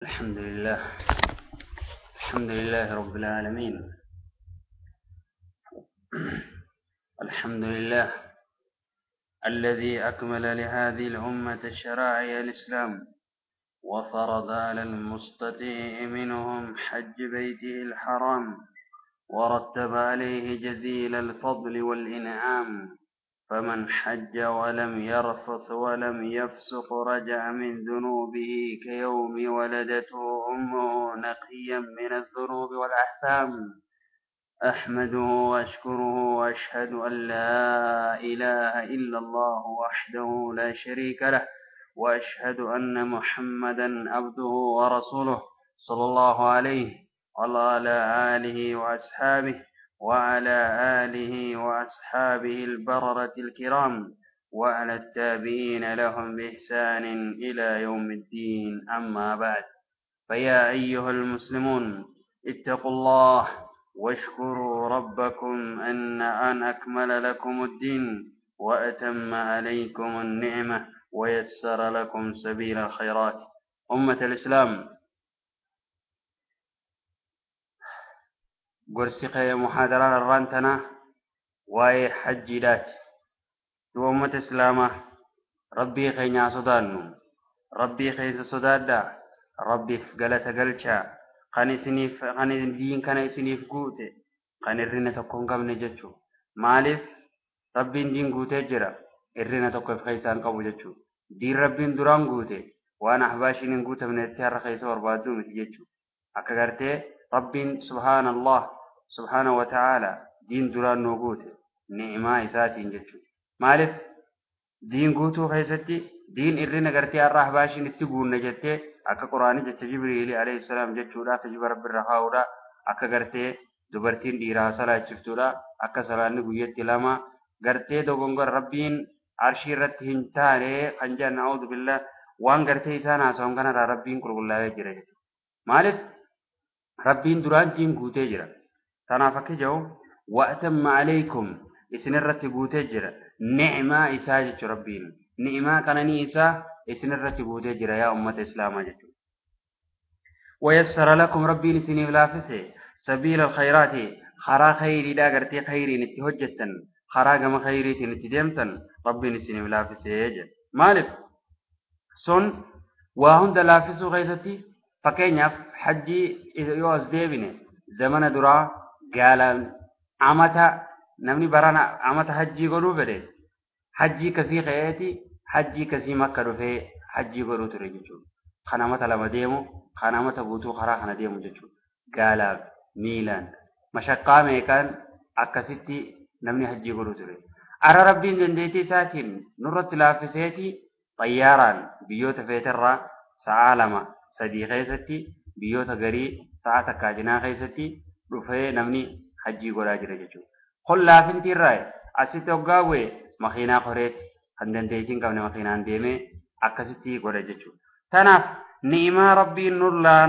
الحمد لله، الحمد لله رب العالمين، الحمد لله الذي أكمل لهذه الأمة شرائع الإسلام وفرض على المستطيع منهم حج بيته الحرام ورتب عليه جزيل الفضل والإنعام، فمن حج ولم يرفث ولم يفسق رجع من ذنوبه كيوم ولدته أمه نقيا من الذنوب والآثام. أحمده وأشكره وأشهد أن لا إله إلا الله وحده لا شريك له، وأشهد أن محمدا عبده ورسوله صلى الله عليه وعلى آله وأصحابه وعلى آله وأصحابه البررة الكرام وعلى التابعين لهم بإحسان إلى يوم الدين. أما بعد، فيا أيها المسلمون اتقوا الله واشكروا ربكم أن أكمل لكم الدين وأتم عليكم النعمة ويسر لكم سبيل الخيرات. أمة الإسلام، gorsi muhaadaraan arraan tana waa'ee hajjiidhaati. Du'a ummata islaamaa, rabbii keenyaa sodaannu, rabbii keessa sodaadhaa, rabbiif galata galchaa, kan isiniif kan diin kana isiniif guute, kan hirrina tokko hin qabne jechuu. Maaliif rabbiin diin guutee jira, hirrina tokko of keessaa hin qabu jechuu. Diin rabbiin duraan guute waan ahbaashiin hin guutamnetti har'a keessa barbaadduu miti jechuu. Akka gartee rabbiin subhaanallah subhaanahu wa ta'ala diin duraan nuu guute ni'imaa isaatiin jechuudha. Maaliif diin guutuu keessatti diin irrina gartee har'a ahbaashiin itti guunne jettee akka quraanii jecha Jibriilii alayhi salaam jechuudha, kijiba rabbi irra kaa'uudha, akka gartee dubartiin dhiiraa salaachiftuudha, akka salaanni guyyatti lama gartee dogongora rabbiin arshii irratti hin taane kan jedhan a'uudhu billah waan gartee isaan haasawan kanarraa rabbiin qulqullaa'ee jira jechuudha. Maaliif rabbiin duraan diin guutee jira. Tanaaf akka jedhu wa'atamma alaykum isinirratti guutee jira ni'maa isaa jechuudha. Rabbiin ni'maa qananii isaa isinirratti guutee jira yaa ummata islaamaa jechuudha. ويسر لكم ربي سنيف لافسه سبيل الخيرات خرا خيري دا غرتي خيري نتي هجتن خرا غم خيري نتي ديمتن ربي سنيف لافسه. مالف سن وهند لافسو غيثتي fakkeenyaaf hajjii yoo as deebine zamana duraa gaalaan amata namni barana amata hajjii godhuu fedhe hajjii kasii ka'eeti hajjii kasii makka dhufee hajjii godhuu ture jechuudha. Kan amata lama deemu, kan amata guutuu karaa kana deemu jechuudha. Gaalaaf miilaan mashaqqaa meeqaan akkasitti namni hajjii godhuu ture. Ara rabbiin dandeettii isaatiin nurratti laaffiseeti xayyaaraan biyyoota feeterraa sa'aa 2 3 keessatti biyyoota garii sa'a takkaa jinaa keessatti dhufee namni hajjii godhaa jira jechuudha. Kun laafinti irraa asitti hoggaa bu'e makiinaa koreeti kan dandeettii hin qabne makiinaan deemee akkasitti godha jechuudha. Tanaaf ni'imaa rabbiin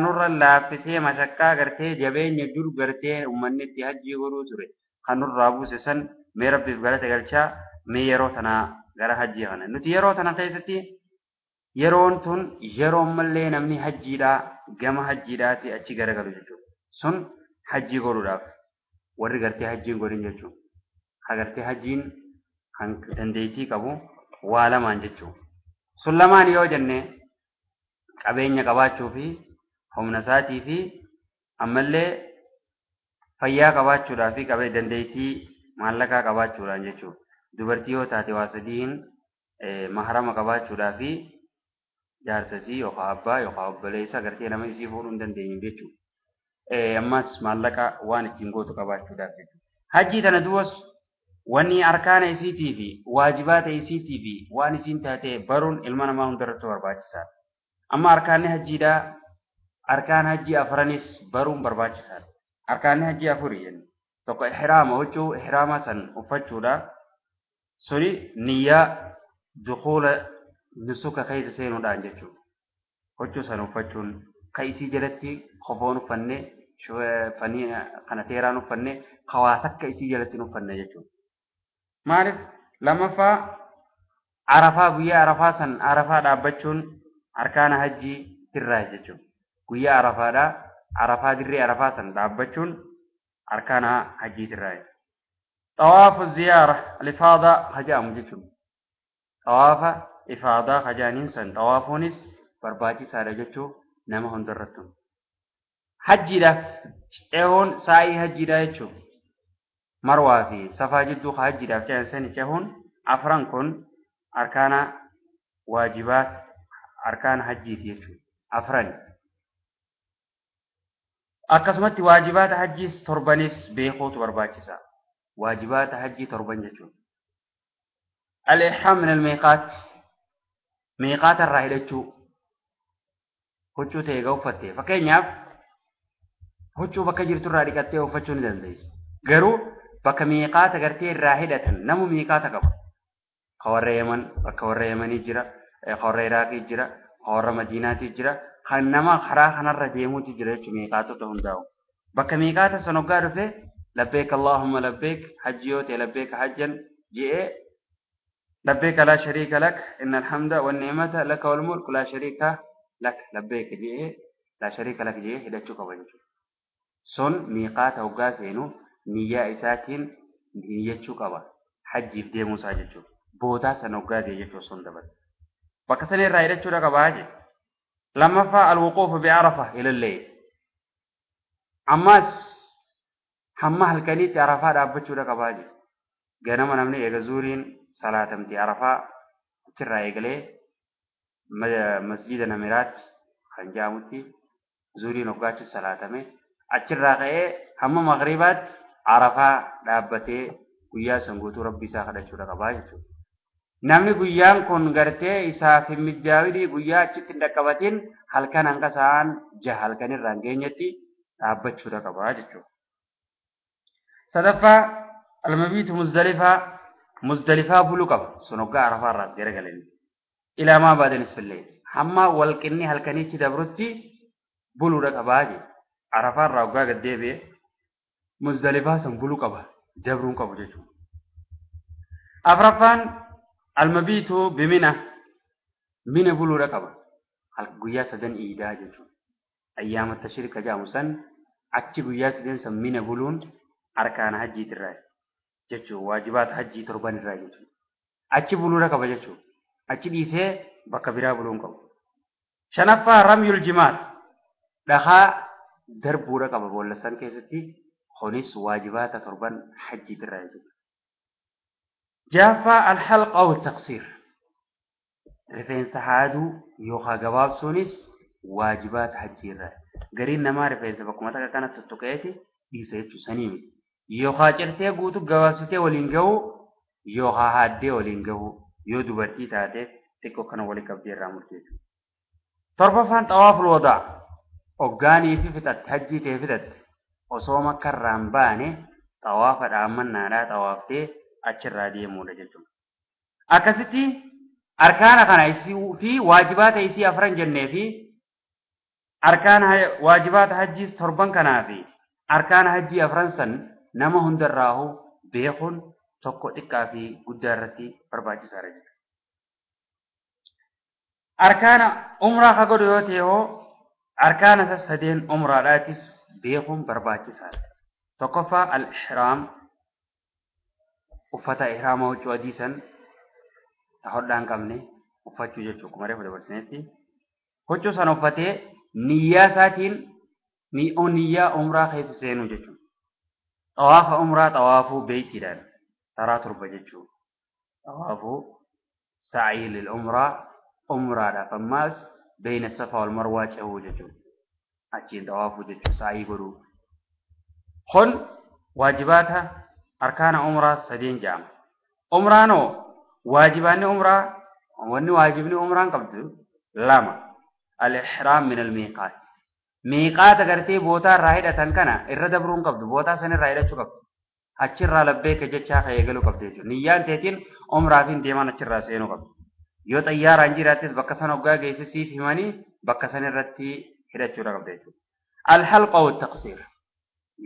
nurra laaffisee mashaqqaa gartee jabeenya dur gartee uummanni itti hajjii godhuu ture kan nurraa buuse san mee rabbiif galata galchaa. Mee yeroo tana gara hajjii kana nuti yeroo tana keessatti yeroon tun yeroo mallee namni hajjiidhaa gama hajjiidhaatti achi garagalu jechuudha. Sun hajjii godhuudhaaf warri gartee hajjiin godhin jechuudha. Ha gartee hajjiin kan dandeettii qabu waa lamaan jechuudha. Sun lamaan yoo jenne qabeenya qabaachuu fi humna isaatii fi ammallee fayyaa qabaachuudhaa fi qabee dandeettii maallaqaa qabaachuudhaan jechuudha. Dubartii yoo taate waa sadiin mahrama qabaachuudhaa fi jaarsasii yookaan abbaa yookaan obboleessa gartee nama isii fuudhuu hin dandeenye jechuudha. Ammas maallaqa waan ittiin gootu qabaachuudhaaf jechuudha. Hajjii tana du'as wanni arkaana isiitii fi waajibaata isiitii fi waan isiin taate baruun ilma namaa hundarratti barbaachisaadha. Amma arkaanni hajjiidhaa arkaan hajjii afranis baruun barbaachisaadha. Arkaanni hajjii afuri jenna. Tokko ihraama huccuu ihraama san uffachuudha. Suni niyyaa dukuula nusuka keessa seenuudhaan jechuudha. Huccuu san uffachuun ka isii jalatti kofoon uffanne kana teeraan uffanne kawaa takka isii jalatti hin uffanne jechuudha. Maaliif lammaffaa arafaa guyyaa arafaa san arafaa dhaabbachuun arkaana hajjii irraa jechuudha. Guyyaa Arafaadhaa Arafaa dirree Arafaa san dhaabbachuun arkaana hajjiitirraa. Xawaafu ziyaara alifaadaa haja'amu jechuudha. Xawaafa ifaadaa hajaaniin san xawaafuunis barbaachisaadha jechuu nama hundarrattu. Hajjiidhaaf cehuun saa'ii hajjiidhaa jechuudha. Marwaa fi safaa jidduu hajjiidhaaf cehan sani cehuun afran kun arkaana waajibaat arkaana hajjiiti jechuudha. Afran. Akkasumatti waajibaata hajjiis torbanis beekuutu barbaachisa. Waajibaata hajjii torban jechuudha. Al-ihraam min al-miiqaat miiqaata irraa hidhachuu huccuu ta'e egaa uffatte fakkeenyaaf huccuu bakka jirtu irraa dhiqattee uffachuu ni dandeessa. Garuu bakka miiqaata gartee irraa hidhatan namu miiqaata qaba. Ka warra Yemen bakka warra Yemanii jira, ka warra Iraaqii jira, ka warra Madiinaatii jira, kan nama karaa kanarra deemuutu jira jechuudha miiqaatota hundaa'u. Bakka miiqaata san hoggaa dhufe labbeek Allaahumma labbeek hajji yoo ta'e labbeek hajjan je'ee labbeek laa shariika lak inna alhamda wanni'mata laka wal mulku laa shariika lak labbeek je'ee laa shariika lak je'ee hidhachuu qaba jechuudha. Sun miiqaata hoggaa seenu niyyaa isaatiin niyyachuu qaba. Hajjiif deemuu isaa jechuudha. Bootaa san hoggaa ga'e jechuudha sun dabala. Bakka sana irraa hidhachuudha qabaa jechuudha. Lammaffaa alwuquufu bi'arafa ilallee. Ammas hamma halkaniitti Arafaa dhaabbachuudha qabaa jechuudha. Ganama namni eega zuuriin salaatamti Arafaa achirraa eegalee masjida Namiraatti kan jedhamutti zuuriin hoggaachi salaatame achirraa ka'ee hamma magribaatti Arafaa dhaabbatee guyyaa san guutuu rabbi isaa kadhachuudha qabaa jechuudha. Namni guyyaan kun gartee isaaf hin mijaawinii guyyaa achitti hin dhaqqabatin halkan hanga sa'aan jaha halkan irraa hin geenyetti dhaabbachuudha qabaa jechuudha. Sadaffaa almabiitu Muzdalifaa Muzdalifaa buluu qaba sun hoggaa Arafaa irraas garagalanii. Ilaamaa baadanis fillee hamma walqinni halkanichi dabrutti buluudha qabaa jechuudha. Arafaa irraa hoggaa gad deebi'ee Muzdalifaa san buluu qaba dabruun qabu jechuudha. Afraffaan almabiitu bimina mina buluudha qaba guyyaa sadan iidaa jechuudha. Ayyaama tashriika jedhamu san achi guyyaa sadan san mina buluun arkaana hajjiitirraa jechuudha. Waajibaata hajjii torban irraa jechuudha. Achi buluudha qaba jechuudha. Achi dhiisee bakka biraa buluun qabu. Shanaffaa ramyul jimaar dhahaa darbuudha qaba boolla san keessatti kunis waajibaata torban hajjiitirraa jechuudha. Jahaffaa alhalqa aw taqsiir rifeensa haaduu yookaan gabaabsuunis waajibaata hajjiirraa. Gariin namaa rifeensa bakkuma takka kana tuttuqeeti dhiisa jechuudha sanii miti. Yookaan cirtee guutuu gabaabsitee waliin gahuu yookaan haaddee waliin gahuu yoo dubartii taate xiqqoo kana waliin qabdee irraa murtee jechuudha. Torbaffaan xawaaful wadaa hoggaanii fi fixatte hajjii ta'e fixatte osoo makka irraa hin baane xawaafa dhaammannaadhaa xawaaftee achirraa deemuudha jechuudha. Akkasitti arkaana kana isii fi waajibaata isii afran jennee fi arkaana waajibaata hajjiis torban kanaa fi arkaana hajjii afran san nama hundarraahu beekuun tokko xiqqaa fi guddaa irratti barbaachisaadha jechuudha. Arkaana umraa ka godhu yoo ta'e hoo arkaana isa sadeen umraadhaatis beekuun barbaachisaadha. Tokkoffaa al-ihraam uffata ihraama huccuu adii san ta hodhaa hin qabne uffachuu jechuudha. Akkuma reefu dabarsinetti huccuu sana uffatee niyyaa isaatiin niyyaa umraa keessa seenuu jechuudha. Xawaafa umraa xawaafuu beeytiidhaan taraa torba jechuudha. Xawaafuu sa'ii lil umraa umraadhaaf ammaas beeyna safa wal marwaa cehuu jechuudha. Achiin xawaafuu jechuudha sa'ii godhuu. Kun waajibaata arkaana umraa sadeen jedhama. Umraanoo waajibaanni umraa wanni waajibni umraan qabdu lama. Al-ihraam min al-miiqaat. Miiqaata gartee bootaa irraa hidhatan kana irra dabruun qabdu bootaa san irraa hidhachuu qabdu. Achirraa labbeeka jechaa ka'ee galuu qabdu jechuudha. Niyyaan teetiin umraa fi deemaan achirraa seenuu qabdu. Yoo xayyaaraan jiraattis bakka san hoggaa geesse siif himanii bakka san irratti hidhachuudha qabdu jechuudha. Al-halqa wa taqsiir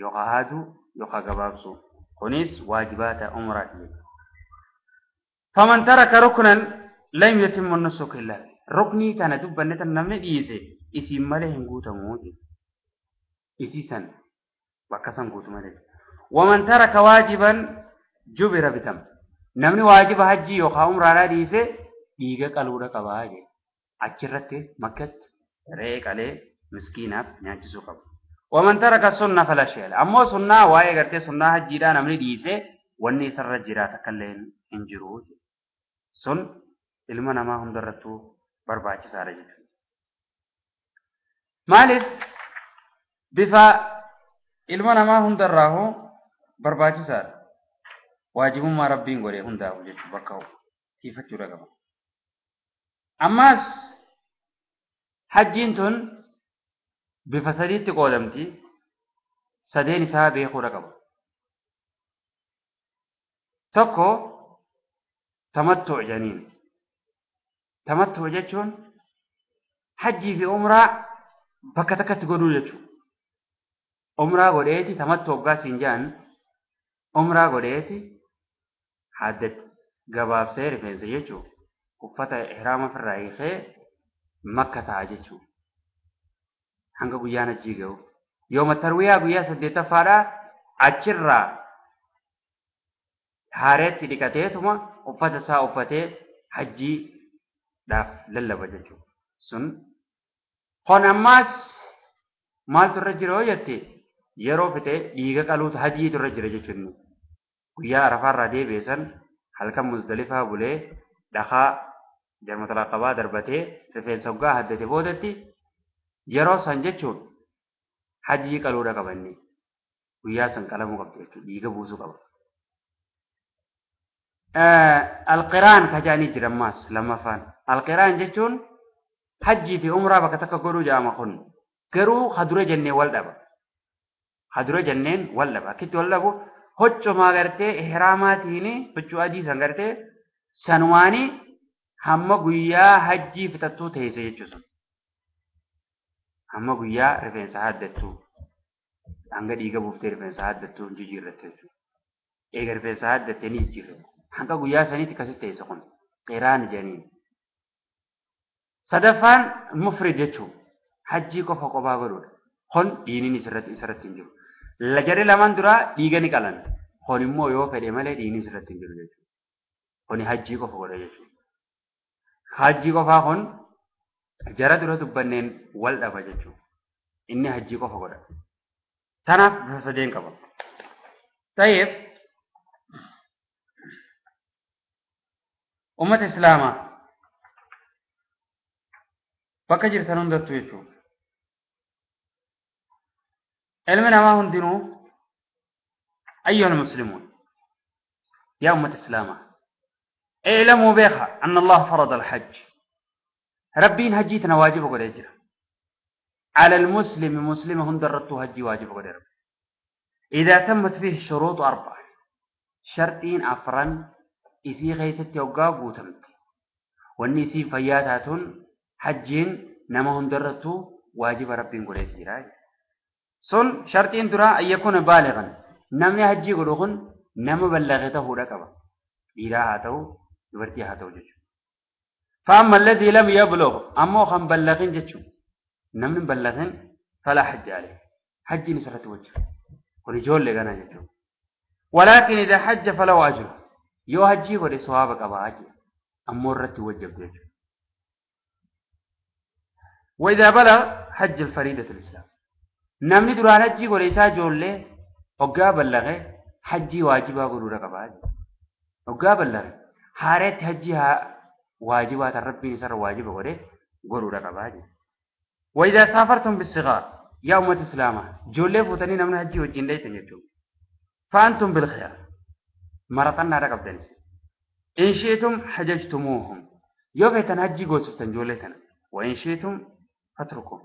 yookaan haaduu yookaan gabaabsuu kunis waajibaata umraati jechuudha. Faman taraka ruknan lam yatimmu nusuk illa ruknii tana dubbanne tan namni dhiise Isiin malee hin guutamu jedhe. Isii san bakka san guutu malee. Waman taraka waajiban jubira bitam. Namni waajiba hajjii yookaan umraadhaa dhiise dhiiga qaluudha qabaa jedhe. Achirratti Makkatti re'ee qalee miskiinaaf nyaachisuu qaba. Waman taraka sunna fala shay'a. Ammoo sunnaa waa'ee gartee sunnaa hajjiidhaa namni dhiise wanni isarra jira takka illee hin jiru. Sun ilma namaa hundarrattuu barbaachisaadha jechuudha. Maaliif bifa ilma namaa hundarraahuu barbaachisaadha. Waajibummaa Rabbiin godhe hundaafu jechuudha bakka tiifachuudha qaba. Ammaas hajjiin tun bifa sadiitti qoodamti. Sadeen isaa beekuudha qaba. Tokko tamattu jedhaniin. Tamattu jechuun hajjii fi umraa bakka takkatti godhuu jechuudha. Umraa godheeti tamattu hoggaa siin jedhan umraa godheeti haddatti gabaabsee rifeensa jechuudha. Uffata ihraama ofirraa hiikee Makka ta'a jechuudha. Hanga guyyaan hajjii ga'u. Yooma tarwiyaa guyyaa 8ffaadhaa achirraa haareetti dhiqateetuma uffata isaa uffatee hajjiidhaaf lallaba jechuudha. Sun kun ammaas maaltu irra jira yoo jette yeroo fixee dhiiga qaluutu hajjiitu irra jira jechuudha. Guyyaa Arafaarraa deebi'e san halkan Muzdalifaa bulee dhakaa Jarmatul Aqabaa darbatee rifeensa hoggaa haddate boodatti yeroo san jechuun hajjii qaluudha qaba inni. Guyyaa san qalamuu qabdi jechuudha. Dhiiga buusuu qaba. Alqiraan ka jedhanii jira ammaas lammaffaan. Alqiraan jechuun hajjii fi umraa bakka takka godhuu jedhama kun. Garuu ka dura jennee wal dhaba. Ka dura jenneen wal dhaba. Akkitti wal dhabu hoccumaa gartee ihraamaatiin huccuu adii san gartee sanumaanii hamma guyyaa hajjii fixattuu teesse jechuudha. Hamma guyyaa rifeensa haaddattuu hanga dhiiga buuftee rifeensa haaddattuu hin jijjiirratte jechuudha. Eega rifeensa haaddattee ni jijjiirratte. Hanga guyyaa saniitti akkasitti teesse kun qiraan jedhaniin. Sadaffaan mufrid jechuun hajjii qofa qophaa godhuudha. Kun dhiiniin isarratti hin jiru. Jarri lamaan duraa dhiiga ni qalan. Kun immoo yoo fedhe malee dhiiniin isarratti hin jiru jechuudha. Kuni hajjii qofa godha jechuudha. Hajjii qofaa kun jara dura dubbanneen wal dhaba jechuudha. Inni hajjii qofa godha. Tanaaf bifa sadeen qaba. Ta'eef ummata Islaamaa bakka jirtan hundattuu jechuudha. Ilmi namaa hundinuu ayyuhal muslimuun yaa ummata Islaamaa اعلموا بها أن الله فرض الحج ربين هجيتنا واجب قد أجرا على المسلم مسلم هندرته هجي واجب قد رب إذا تمت فيه الشروط 4 شرطين أفرا إسي غيست يوقاب وتمت والنسي فياتاتون حجين نما هندرته واجب ربين قد أجرا سن شرطين درا أن يكون بالغا نمني هجي قدوخن نما بلغته ركبا إلهاته dubartii haa ta'u jechuudha. فأما الذي لم يبلغ أمو خم بلغين جتشو نمن بلغين فلا حج عليه حج نسرة وجه ورجول لغنا جتشو ولكن إذا حج فلو أجر يو حجي ودي صوابك أبا حج أمو رت وجه جتشو وإذا بلغ حج الفريدة الإسلام نمني دران حجي ودي ساجول له وقا بلغه حجي واجبا قدورة أبا حج وقا بلغه حارت حجيها واجبات الرب سر واجب وره غرورة قباجي وإذا سافرتم بالصغار يا أمة الإسلام جولي فوتني نمنا حجي وجين ليتن يجو فأنتم بالخيار مرتنا رقب دنسي إن شئتم حججتموهم يو فيتن حجي غوسفتن جوليتن وإن شئتم فاتركم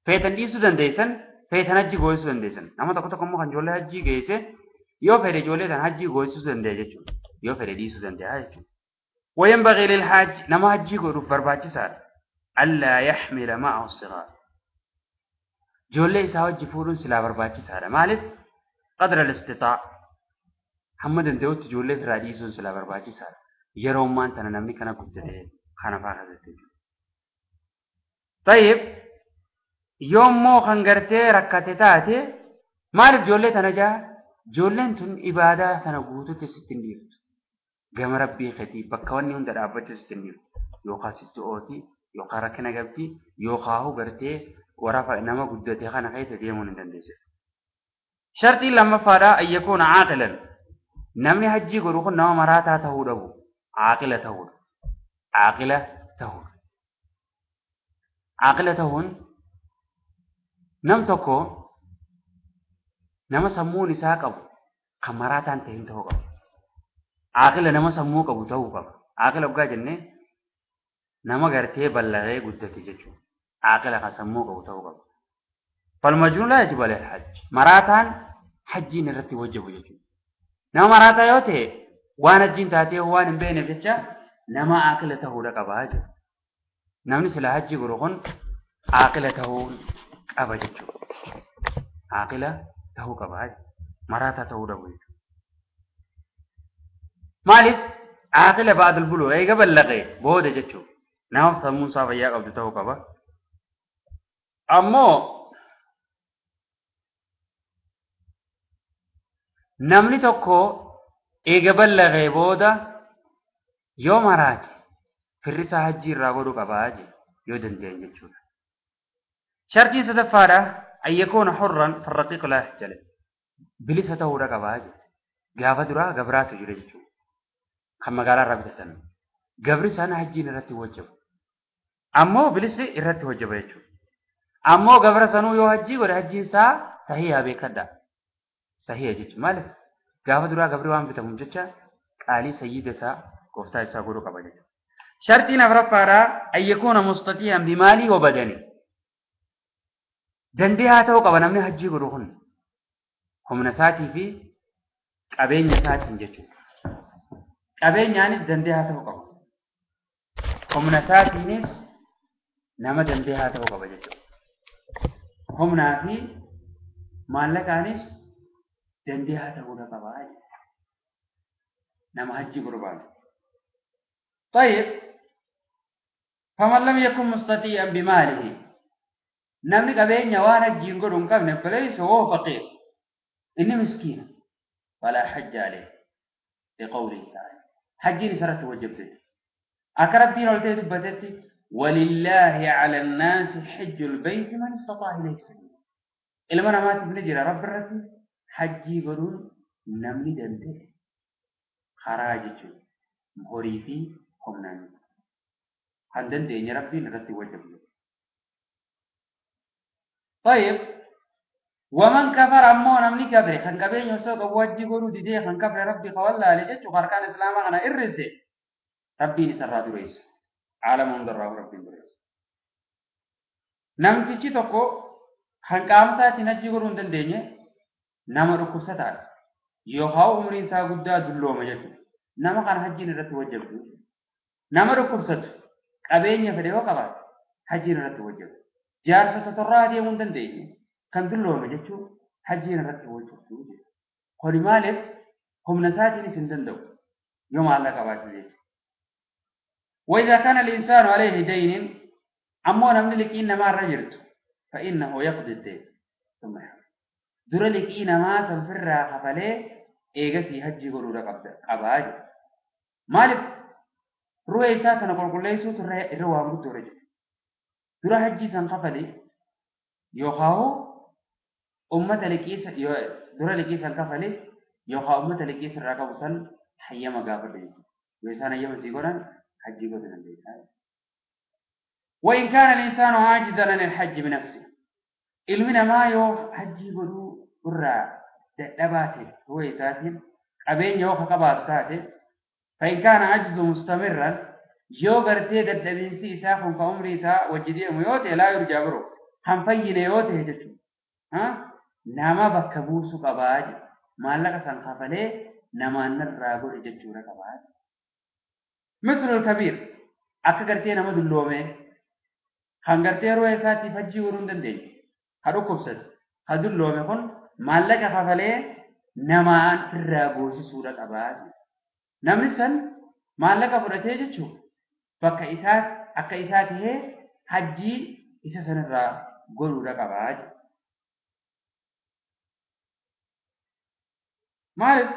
فيتن ديسو دنديسن فيتن حجي غوسو دنديسن نما تكو تكو مخن جولي حجي غيسه يو فيري جوليتن حجي غوسو دندي يو فيري ديسو دندي وينبغي للحاج نما حجي غدو برباچسار الا يحمل معه الصغار جولي ساوجي فورون سلا برباچسار مالف قدر الاستطاع محمد دوت جولي فراديسون سلا برباچسار يرو مان تنا نمني كنا غدته خنا فاخذت. طيب Yoommoo kan gartee rakkate taate maaliif ijoollee tana jaa? Ijoolleen tun ibaadaa tana guututti sitti hin dhiiftu. Gama rabbii keetii bakka wanni hunda dhaabbachuu sitti hin dhiiftu. Yookaan sitti ooti, yookaan rakkina qabdi, yookaan gartee warafa nama guddate kana keessa deemuu hin dandeessu. Shartiin lammaffaadhaa an yakuuna caaqilan. Namni hajjii godhu kun nama maraataa ta'uu dhabu. Caaqila ta'uudha. Caaqila ta'uudha. Caaqila ta'uun nam tokko nama sammuun isaa qabu kan maraataan ta'in ta'uu qaba. Caaqila nama sammuu qabu ta'uu qaba. Caaqila dhugaa jennee nama gartee bal'ee guddate jechuudha. Caaqila kan sammuu qabu ta'uu qaba. Falmajnuun laa yajibu alayhi alhajj. Maraataan hajjiin irratti wajjabu jechuudha. Nama maraataa yoo ta'e waan hajjiin taatee waan hin beekneef jecha nama caaqila ta'uudha qabaa jechuudha. Namni sila hajjii godhu kun caaqila ta'uu qaba jechuudha. Caaqila ta'uu qaba jechuudha. Maraataa ta'uu dhabu jechuudha. Maaliif caaqila ba'dul buluu eega ballaqee booda jechuudha. Nama sammuun isaa fayyaa qabdu ta'uu qaba. Ammoo namni tokko eega ballaqee booda yoo maraate firri isaa hajjii irraa godhuu qabaa jedhe yoo danda'an jechuudha. Shartiin sadaffaadha an yakuuna hurran farraqiiqu laa yahjale. Bilisa ta'uudha qabaa jedhe. Gaafa duraa gabraatu jira jechuudha. Kan magaalaa irraa bitatan. Gabri sana hajjiin irratti wajjabu. Ammoo bilisi irratti wajjaba jechuudha. Ammoo gabra sanuu yoo hajjii godhe hajjiin isaa sahiha beekadha. Sahiha jechuudha. Maaliif? Gaafa duraa gabri waan bitamuuf jecha qaalii sayyida isaa gooftaa isaa godhuu qaba jechuudha. Shartiin afuraffaadhaa an yakuuna mustatii'an bimaalii wa badani. Dandee haa ta'uu qaba namni hajjii godhu kun humna isaatii fi qabeenya isaatiin jechuudha. Qabeenyaanis dandee haa ta'uu qaba. Humna isaatiinis nama dandee haa ta'uu qaba jechuudha. Humnaa fi maallaqaanis dandee haa ta'uu qaba jechuudha. Nama hajjii barbaadu. طيب فمن لم يكن مستطيعا بماله namni qabeenya waan hajjiin godhu hin qabne فليس هو فقير inni miskiina فلا حج عليه لقوله تعالى حجين سرت وجبت أكرب دين ولتي دبتت ولله على الناس حج البيت من استطاع إليه سبيلا إلما ما تبنجر رب الرتي حجي قدون نمني دنده خراجة هوري في هم هندن دين ربي نرتي وجبت. طيب ومن كفر أمو نمني كفر خن كبين يسوق وجي قولوا دي خن كفر ربي خولا لجت وخركان إسلام أنا إرسي ربي نسرات رئيس عالم دراه ربي رئيس نمتي تكو خن كامسا تنجي قولوا دندني نما ركوسة تعال يوهاو عمري سا قدا دلو مجد نما كان حجي نرتي وجبت نما ركوسة قبين يفديو قبا حجي نرتي وجبت جارسة تطرّا دي من دندني كان دلهم يجتشو حجين رتي وجهتو قولي مالف هم نساتين سندندو يوم على قبات وإذا كان الإنسان عليه دين أمو نملك إنما رجلت فإنه يقضي الدين ثم يحرم درلك إنما سنفر خفلي إيجسي حجي قولوا قباج مالف روي ساتنا قول كل ليسو ترى مدو رجل درا حجي سنخفلي يوخاو أمة لكيس درا لكيس الكفلي يوخا أمة لكيس الرقب سن حيا مقابل لي ويسان أيام سيقولن حجي قدنا ليسان. وإن كان الإنسان عاجزا عن الحج بنفسه إلمنا ما يو حجي قدو برا دباته هو يساتين أبين يوخا قبات تاته فإن كان عجزه مستمرا yoo gartee dadhabinsi isaa kun ka umrii isaa wajji deemu yoo ta'e laa yurjaa biroo kan fayyine yoo ta'e jechuudha. Nama bakka buusu qabaa jedha. Maallaqa san kafalee namaan irraa godhe jechuudha qabaa jedha. Mislul kabiir akka gartee nama dulloome kan gartee yeroo isaatiif hajjii godhuu hin dandeenye ha dhukkubsate ha dulloome kun maallaqa kafalee namaan irraa goosisuudha qabaa jedha. Namni san maallaqa fudhatee jechuudha. Bakka isaa akka isaa tahee hajjii isa sanirraa godhuudha qabaa jedha. Maaliif?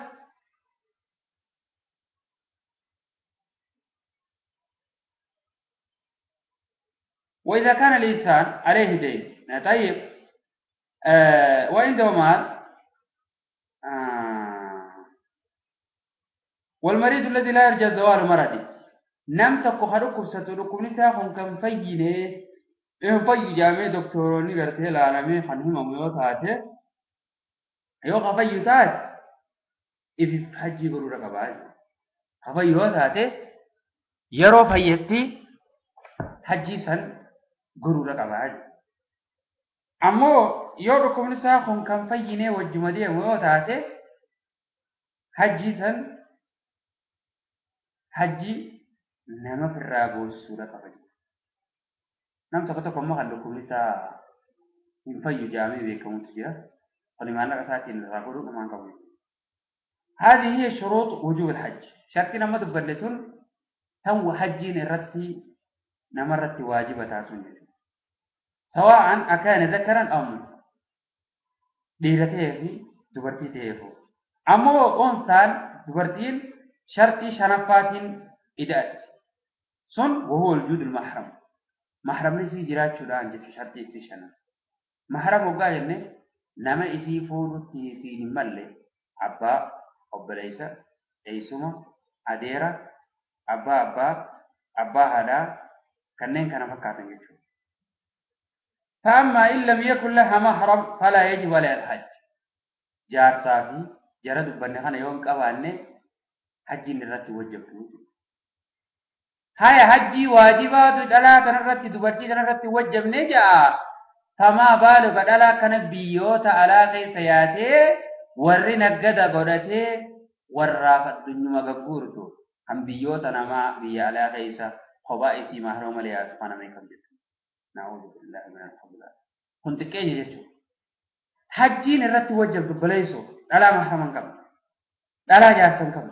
وإذا كان الإنسان عليه دين طيب وعنده مال والمريض الذي لا يرجى زوال مرضه نم تكو خرقب ستركب نساء كم فينه إن في جامع دكتوروني قرتي العالمي خنهم ميوتاته يو خفيوتات إذ حجي قروا رقبات خفيوتاته يرو فيتي حجي سن قروا رقبات أمو يو ركب نساء كم فينه وجمدي ميوتاته حجي سن حجي نما في الرابوس سورة قبل نم تقطع كم خلوا كل سا ينفي جامع بكم تجاه فلما أنا قصاتي الرابوس كمان قبل. هذه هي شروط وجوب الحج. شرطنا ما تبلتون تو حجين الرتي نمرت واجبة تاسون سواء أكان ذكرا أو أنثى ديرته في دبرتي تيفو أما أنثى دبرتين شرطي شنفات إدأت سن وهو الجود المحرم محرم نسي جرات شدان جت شرطي سيشنا محرم وقال إنه نما إسي فور تيسي نملة أبا أبليسا إيسوما أديرا أبا أبا أبا هذا كنين كان فكاتن جت. فأما إن لم يكن لها محرم فلا يجب عليها الحج. جار صافي جرد بني يوم قوانه حج نرت وجبته. هاي حجي واجبات دلا تنرت دبرتي تنرت وجب نجا فما بالك دلا كان بيوت على سياته ور نقد غدته ورافت دنيا غغورتو هم بيوت نما بي على قيسا خبائث محرم ليا سبحانه ما كم نعوذ بالله من الحبلة كنت كين يجو حجي نرت وجب بليسو دلا محرم كم دلا جارسن كم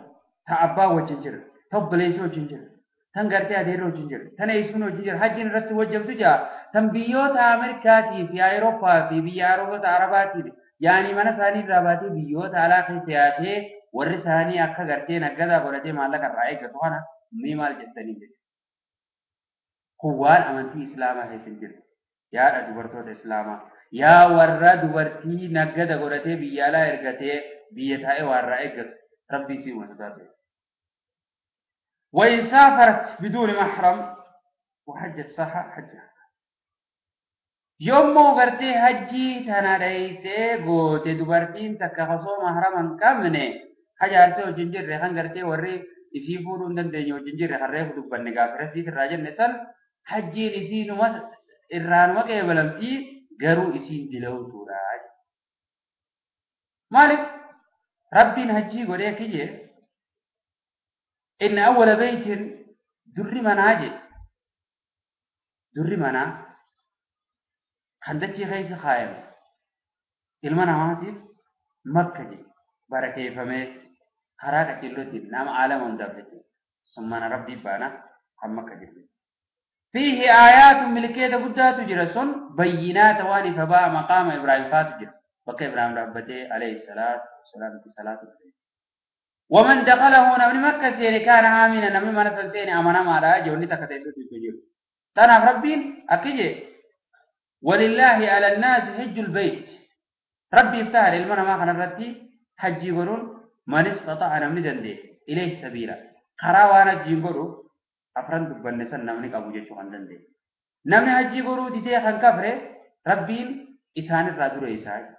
تا ابا وجنجر تبليسو وجنجر تنغرتي اديرو وجنجر تنيسون وجنجر حجي نرت وجب تجا تنبيوت امريكاتي في اوروبا في بياروت عرباتي يعني من ساني راباتي بيوت على خيسياتي ورساني اكا غرتي نغدا غرتي مالك الراي غتوانا مي مال جتني قوان امنتي اسلاما هيسنجر يا دبرتوت اسلاما يا ورا دبرتي نغدا غرتي بيالا ارغتي بيتاي ورا اغت ربي سي وسدات. وإن سافرت بدون محرم وحجت صح حجها. يوم غرتي حجي تناديتي غوتي دبرتين تكخصو محرما كمنه حجار سو جنجر رخان غرتي وري يسيفورون دندنيو جنجر خريف دبن غافر سيت راجن نسل حجي نسي نما إرانما كيبلمتي غرو إسين دلو توراج. مالك ربين حجي غوري كيجي إن أول بيت در مناجي در منا خندتي خيس خايم المنا ماتي مكة جي بركة فمي خراك تلوتي نام عالم اندفتي ثم ربي بانا هم مكة جي فيه آيات ملكية قدات جرسون بينات واني فباء مقام إبراهيم فاتجر بقى إبراهيم ربته عليه الصلاة والسلام في صلاة. ومن دخله نمن مكة سيني كان آمنا نمن منسل سيني أمنا ما رأى جوني تكتيسو تجيب تناف ربين أكيجي ولله على الناس حج البيت ربي افتح للمنا ما خنا رتي حج يقولون من استطاع نمن دندي إليه سبيلا خراوانا جيبرو أفرن دبنسن نمن قبو جيشو خندندي نمن حج يقولو ديتي خن كفره ربين إسان الرادو رئيسا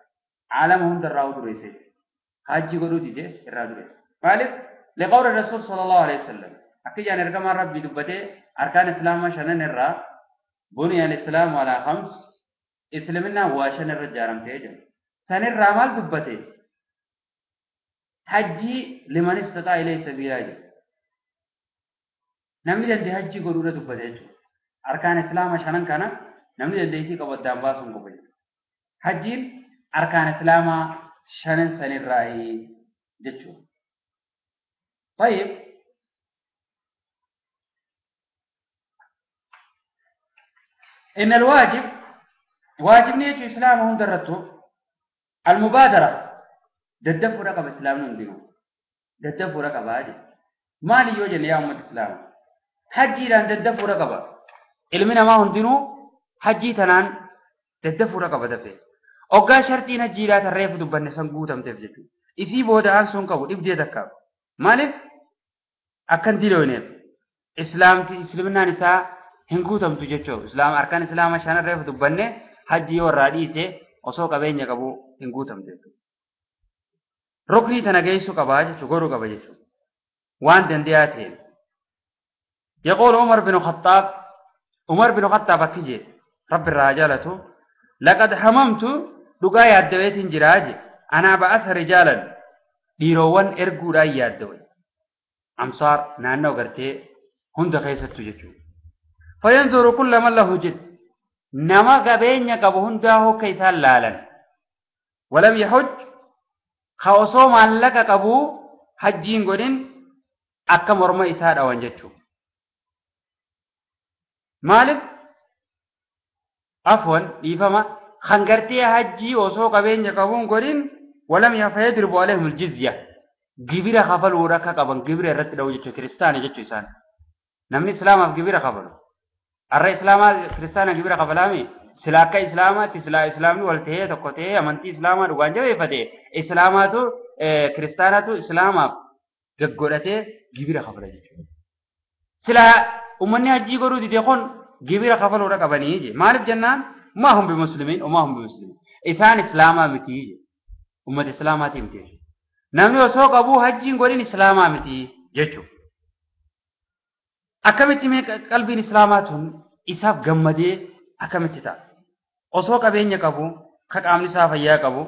عالمهم دراو رئيسا حج يقولو ديتي الرادو رئيسا. مالك لقول الرسول صلى الله عليه وسلم أكيد أن رقم ربي دبته أركان الإسلام شنن الرا بني الإسلام على خمس إسلامنا واشن الرجال تيجن سن الرمال دبته حجي لمن استطاع إليه سبيلا نمي دندي حجي غرورة دبته أركان الإسلام شنن كان نمي دندي كي قبض باسون قبل حجي أركان الإسلام شنن سن الرأي جتشو. طيب إن الواجب Waajibni jechuun islaama hundarrattu almubaadara daddafuudha qaba islaamni hundinuu. Daddafuudha qabaa jedhe. Maali yoo jenne yaa uummata islaama? Hajjiidhaan daddafuudha qaba. Ilmi namaa hundinuu hajjii tanaan daddafuudha qaba dafee. Oggaa shartiin hajjiidhaa tarreefu dubbanne san guutamteef jechuudha. Isii booda aansuun qabu dhibdee takka. Maaliif? Akkan dilooneef. Islaamti islaminaan isaa hin guutamtu jechuudha. Islaama harkaan islaama shanan reefu dubbanne hajji yoo irraa dhiise osoo qabeenya qabu hin guutamtu jechuudha. Ruknii tana geessuu qabaa jechuudha godhuu qaba jechuudha. Waan dandeeyaa ta'een. يقول عمر بن الخطاب عمر بن الخطاب أكيد رب الرجالة لقد هممت دقايا الدويت جراج أنا بعث رجالا ديروان إرجو رأي الدوي أمصار نانو قرتي هند خيسة تجتو فينظر كل من له جد نما قبين يقب هنده كيسان لالا ولم يحج خوصو ما لك قبو حجين قدن أكا مرمى إساد أوان جتو مالك عفوا إيفما خنقرتي حجي وصو قبين يقبون قدن ولم يفيدربوا عليهم الجزية جبيرة خفل وركا قبن جبيرة رت لو جتو كريستاني جتو إسان نمني إسلام في جبيرة خفلو الرئيس إسلام كريستانا جبيرة خفلامي سلاك إسلام تسلا إسلامي والتهي تقطع أمنتي إسلام روانجا ويفته إسلاماتو كريستاناتو إسلام جعورته جبيرة خفلا جتو سلا أمني هجي قرو دي تكون جبيرة خفل وركا بنيجي مالك جنان ما هم بمسلمين وما هم بمسلمين إسان إسلام متيجي أمة إسلاماتي متيجي namni osoo qabuu hajjiin godhin islaamaa miti jechuudha. Akkamitti mee qalbiin islaamaa tun isaaf gammadee akkamitti ta'a? Osoo qabeenya qabu, ka qaamni isaa fayyaa qabu,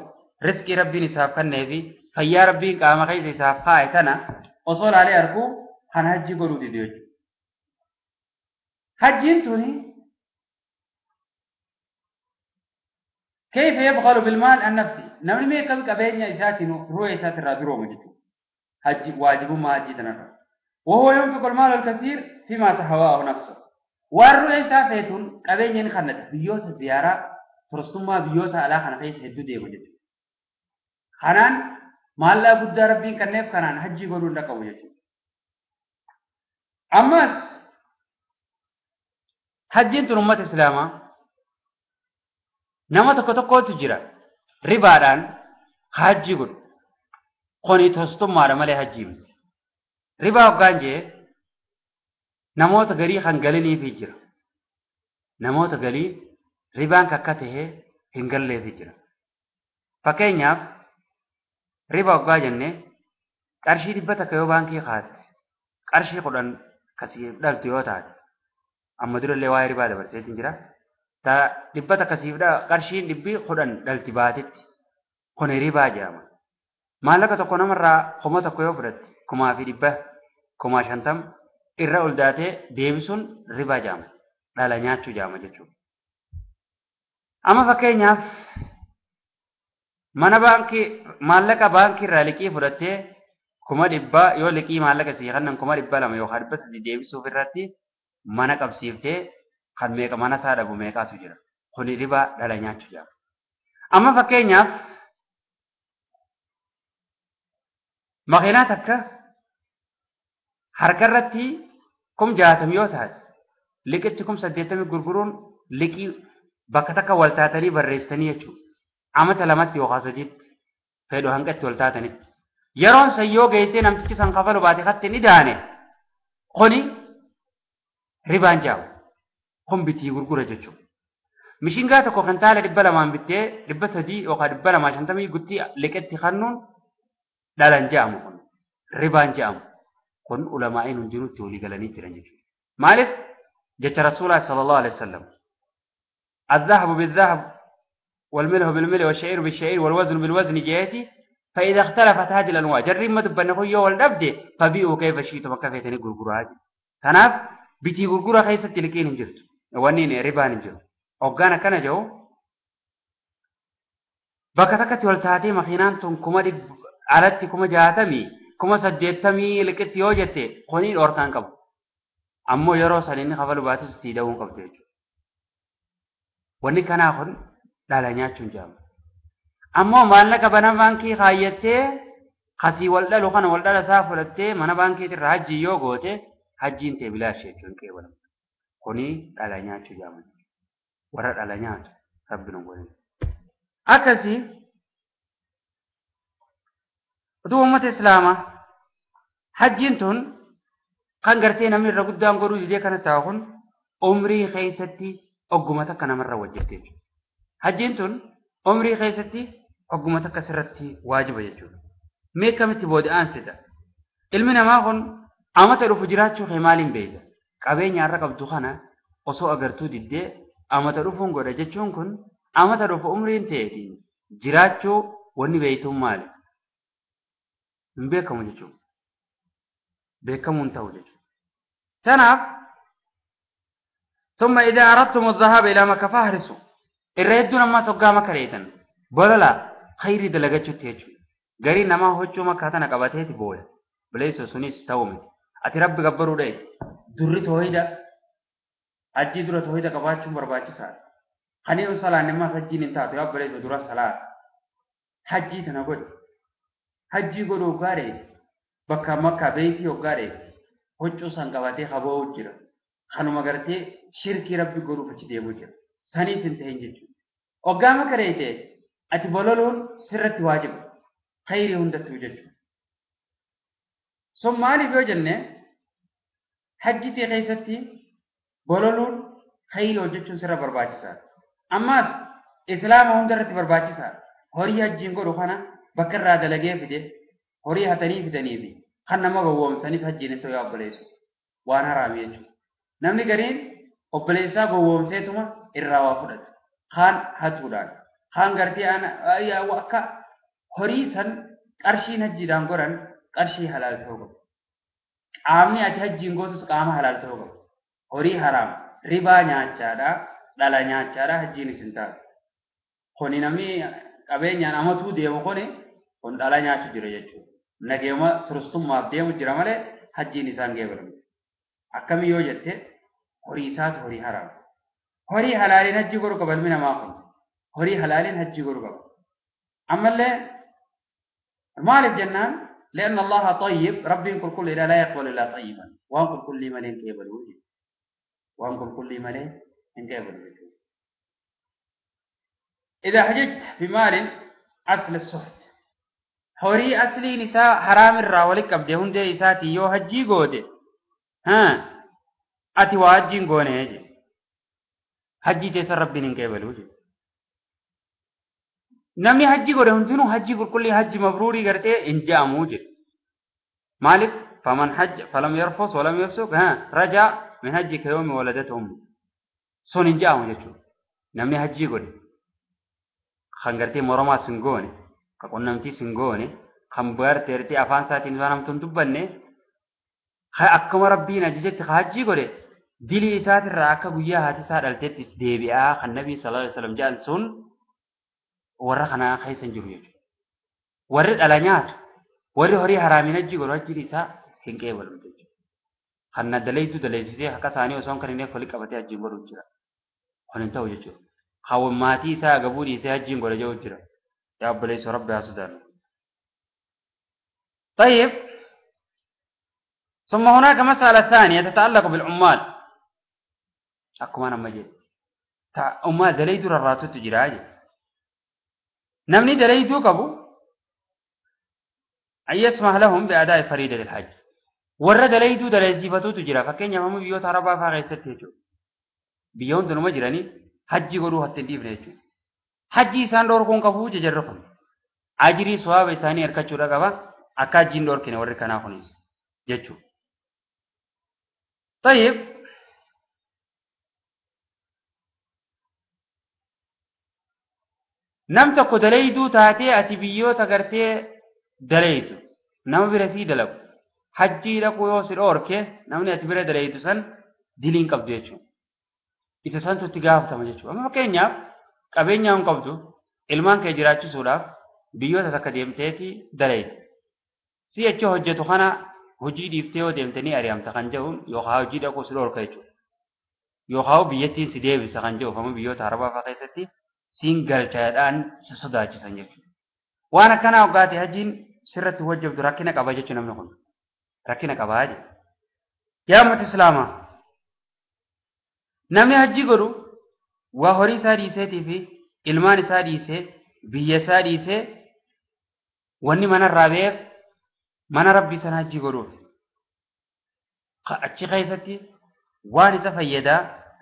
rizqii rabbiin isaaf kennee fi fayyaa rabbiin qaama keessa isaaf kaa'e tana osoo laalee arguu kan hajjii godhuu dide jechuudha. Hajjiin tuni كيف يبخل بالمال النفسي؟ نمني مي كم قبينيا إساتي روي إساتي الرادرو مجدو حج واجب ما حج تنرى وهو ينفق المال الكثير فيما تهواه نفسه والروي إساتي قبينيا خنت بيوت زيارة ترستما بيوت على خنقيس هدو دي مجدو خنان ما الله قد ربين كنف خنان حج يقولون لك وجدو أمس حجين تنمت إسلاما nama tokko tokkotu jira ribaadhaan hajji godhu kuni tostummaadha malee hajjii miti ribaa hoggaan jee namoota garii kan galiniifi jira namoota galii ribaan kakka tahee hin galleefi jira fakkeenyaaf riba hoggaa jenne qarshii 100 yoo baankii kaatte qarshii 10 kasii dhaltu yoo taate amma durallee waa'ee ribaa dabarseetiin jira ta 100 kasiifdha qarshiin 10 dhalti baatetti kun ribaa jedhama. Maallaqa tokko namarraa 1000 yoo fudhatte 1500 50,000 irra ol daatee deebisuun ribaa jedhama. Dhala nyaachuu jedhama jechuudha. Amma fakkeenyaaf mana baankii maallaqa baankii irraa liqii fudhattee 100,000 yoo liqii maallaqa sii kennan 200,000 yookaan 300 deebisuuf irratti mana qabsiiftee kan meeqa mana isaa dhabu meeqaatu jira. Kuni ribaa dhala nyaachuu jedhama. Amma fakkeenyaaf makiinaa takka harka irratti 60,000 yoo taate liqichi 80,000 gurguruun liqii bakka takka wal taatanii barreessanii jechuudha. Amata 2tti yookaan 3tti fedhu hangatti wal taatanitti. Yeroon san yoo geessee namtichi san kafalu baate katti ni daane kuni ribaan jedhama. Kun bitii gurgura jechuudha. Mishingaa tokko kan taala 200 bittee 300 yookaan 250 guutii liqetti kennuun dhalan jedhamu kun ribaan jedhamu kun ulamaa'iin hundinuu itti walii galanii jiran jechuudha. Maaliif jecha Rasuulaa sallallahu alaihi wasallam الذهب بالذهب والملح بالملح والشعير بالشعير والوزن بالوزن جهتي فإذا اختلفت هذه الأنواع جريمة تبنخية والنبدة فبيئوا كيف شئتم كيف غرغرة تناف بتي غرغرة خيسة لكين هنجرت ونين ربان هنجرت أوغانا كان جو bakka takkatti wal taatee makiinaan tun 100,000 alatti 60,000 80,000 liqitti yoo jette kuni dhorkaan qabu. Ammoo yeroo san inni kafalu baatus itti hidhamuu qabdu jechuudha. Wanni kanaa kun Dhala nyaachuun jedhama. Ammoo maallaqa mana baankii kaayyattee kasii wal dhalu kana wal dhala isaa fudhattee mana baankiitirra hajjii yoo goote hajjiin tee bilaash jechuun qeebalama. Kuni dhala nyaachuu jedhama. Warra dhala nyaatu rabbi nu godhe. Akkasii utuu uummata islaamaa hajjiin tun kan gartee namni irra guddaan godhuu didee kana taa'u kun umrii keessatti ogguma takka namarra wajjirti jechuudha. Hajjiin tun umrii keessatti ogguma takka sirratti waajiba jechuudha. Mee akkamitti booda aansita? Ilmi namaa kun amata dhufu jiraachuu kee maaliin beekta? Qabeenya har'a qabdu kana osoo agartuu diddee amata dhufuun godha jechuun kun amata dhufu umriin ta'eetiin jiraachuu wanni beektuun maali? Hin beekamu jechuudha. Beekamuun ta'u jechuudha. Tanaaf ثم إذا أردتم الذهاب إلى مكة فاحرصوا. الرهدون أما سقا مكة ليتن بللا خيري دلقتشو تيجو غري نما هوچو مكة تنا قباتيتي بولا بليسو سنيس تاومت أتي ربي قبرو دي دري توحيدا أجي درا توحيدا قباتشو برباچي سار خنين صلاة نما سجين انتاتو يا بليسو درا صلاة حجي تنا قد حجي قدو غاري بكا مكة بيتي وغاري هوچو سان قباتي خبو جرا خنو مغرتي شركي ربي قدو فچي ديبو جرا saniif hin ta'in jechuudha. Hoggaa maka reete ati bololuun sirratti waajiba. Khayrii hundattuu jechuudha. Sun maaliif yoo jenne hajjitii keessatti bololuun khayrii hojjechuun sirra barbaachisaadha. Ammas islaama hundarratti barbaachisaadha. Horii hajjiin godhu kana bakka irraa dalagee fide horii hatanii fidanii fi kan nama gowwoomsanis hajjiin hin ta'u yaa obboleessu. Waan haraami jechuudha. Namni gariin obboleessaa gowwoomseetuma irraa waa fudhata. Kaan hatuudhaan, kaan gartee akka horii san qarshiin hajjiidhaan godhan qarshii halaal ta'uu qabu. Qaamni ati hajjiin gootus qaama halaal ta'uu qabu. Horii haraam, ribaa nyaachaadhaa, dhala nyaachaadhaa hajjiin isin taatu. Kuni namni qabeenyaan amatuu deemu kuni kun dhala nyaachuu jira jechuudha. Nageema turistummaaf deemu jira malee hajjiin isaan geebaramu. Akkamii yoo jette horii isaatu horii haraam. Horii halaaliin hajji godhu qaba ilmi namaa kun. Horii halaaliin hajji godhu qaba. Ammallee maaliif jennaan لأن الله طيب ربي كل كل لا يقبل إلا طيبا وان كل كل ملين كيبلو وان كل كل ملين كيبلو. إذا حججت بمال أصل السحت horii asliin isaa haraam irraa walitti qabde hundee isaatii yoo hajjii goote ati waa hajjiin goone jedhe. Hajjii teessan rabbiin hin qeebalu jedhe. Namni hajji godhe hundinuu hajji qulqullii hajji mabruurii gartee hin je'amu jedhe. Maaliif? Faman hajja falam yarfus walam yafsuq raja min hajji ka yawmi waladatu ummu. Sun hin je'amu jechuudha. Namni hajjii godhe kan gartee moromaas hin goone, kan qunnamtiis hin goone, kan gartee afaan isaatiin waan hamtuun dubbanne akkuma rabbiin ajajetti hajjii godhe dilii isaatirraa akka guyyaa haati isaa dhalteettis deebi'aa kan nabii sallallahu alaihi wasallam jedhan sun warra kana keessa hin jiru jechuudha. Warri dhala nyaatu, warri horii haraamiin hajjii godhu hajjiin isaa hin qeebalu jechuudha. Kan na dalaytu dalaysisee haqa isaanii osoo kan inni walitti qabatee hajjiin godhu jira. Kun hin ta'u jechuudha. Hawwan maatii isaa agabuu dhiisee hajjiin godha jedhu jira. Yaa obboleessa rabbi haa sodaannu. طيب ثم هناك مسألة ثانية تتعلق بالعمال. أكما أنا مجد أما دليدو رراتو تجراجي نمني دليدو كبو أن يسمح لهم بأداء فريدة الحج ورد دليدو دليزيفتو تجرا فكين يمامو بيوت عربا فاغيست هجو بيون دنو مجراني حجي قدو حتى ديف نيجو حجي سان دور كون كبو ججركم أجري سواب إساني أركچو رقبا أكا جين دور كنه ورد كنا خونيس جچو. طيب nam tokko dalayduu taatee ati biyyoota gartee dalaytu nama bira sii dalagu hajjii dhaquu yoo si dhoorke namni ati bira dalaytu san diliin qabdu jechuudha. Isa santu itti gaafatama jechuudha. Amma fakkeenyaaf qabeenya hin qabdu ilmaan kee jiraachisuudhaaf biyyoota takka deemteeti dalaytu. Si'achi hojjetu kana hojii dhiiftee yoo deemte ni ari'amta kan jedhuun yookaan hojii dhaquu si dhoorka jechuudha. Yookaan biyyattiin si deebisa kan jedhu amma biyyoota arabaa fa'aa keessatti Siin galchaadhaan si sodaachisan jechuudha. Waan akkanaa hoggaate hajjiin sirratti wajjabdu rakkina qaba jechuudha namni kun. Rakkina qabaa jechuudha. Yaa uummata Islaamaa, namni hajjii godhu waa horii isaa dhiiseetii fi ilmaan isaa dhiisee biyya isaa dhiisee wanni manarraa ba'eef mana rabbii sana hajjii godhuuf. Achi keessatti waan isa fayyadaa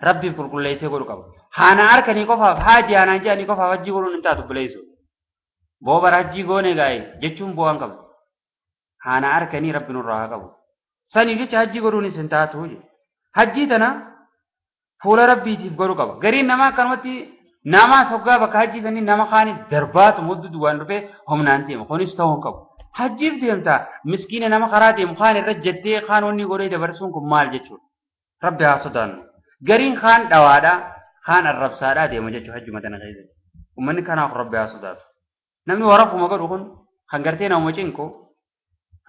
rabbiif qulqulleessee godhu qaba. Haana harkanii qofaaf haaji haanaan jedhanii qofaaf hajjii godhuun hin taatu buleessu. Boobara hajjii goone gaa'e jechuun bu'aan qabu. Haana harkanii rabbi nurraa haa qabu. Saniif jecha hajjii godhuunis hin taatu. Hajjii tana fuula rabbiitiif godhu qaba. Gariin namaa akkanumatti nama soggaa bakka hajjii sanii nama kaanis darbaatu muddu waan dhufee humnaan deema. Kunis ta'uu hin qabu. Hajjiif deemtaa miskiina nama karaa deemu kaan irra jettee kaan wanni godhee dabarsuun kun maal jechuudha. Rabbi haa sodaannu. Gariin kaan dhawaadhaa kaan arrabsaadhaa deema jechuudha hajjuma tana keessatti. Uummanni kanaaf rabbi haa sodaatu. Namni warafuma godhu kun kan gartee nama cinqu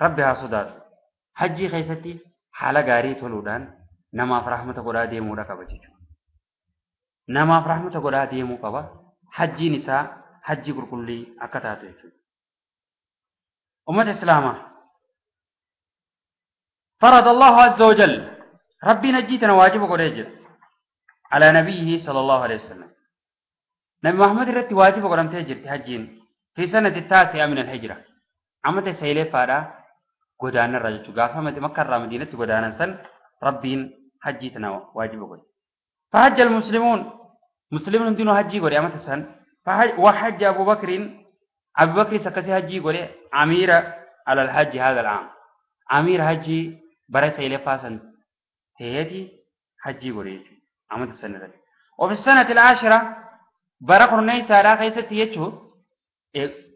rabbi haa sodaatu. Hajjii keessatti haala gaarii toluudhaan namaaf rahmata godhaa deemuudha qaba jechuudha. Namaaf rahmata godhaa deemuu qaba. Hajjiin isaa hajjii qulqullii akka taatu jechuudha. Ummata Islaamaa. فرض الله عز وجل ربي نجيتنا واجب قريج على نبيه صلى الله عليه وسلم. نبي محمد رتي واجب قرم تهجر تهجين في سنة التاسعة من الهجرة. عمت سيلة فارا قدان الرجل قافة مكة مدينة قدان سن ربين حجيتنا واجب قريج. فحج المسلمون مسلمون دينو حجي قري عمت سن وحج أبو بكر أبو بكر سكسي حجي قري أمير على الحج هذا العام. أمير حجي برا سيلة فاسن هيدي حجي قريج عمت السنة ذلك. وفي السنة العاشرة برا قرنيسا را خيستي يجو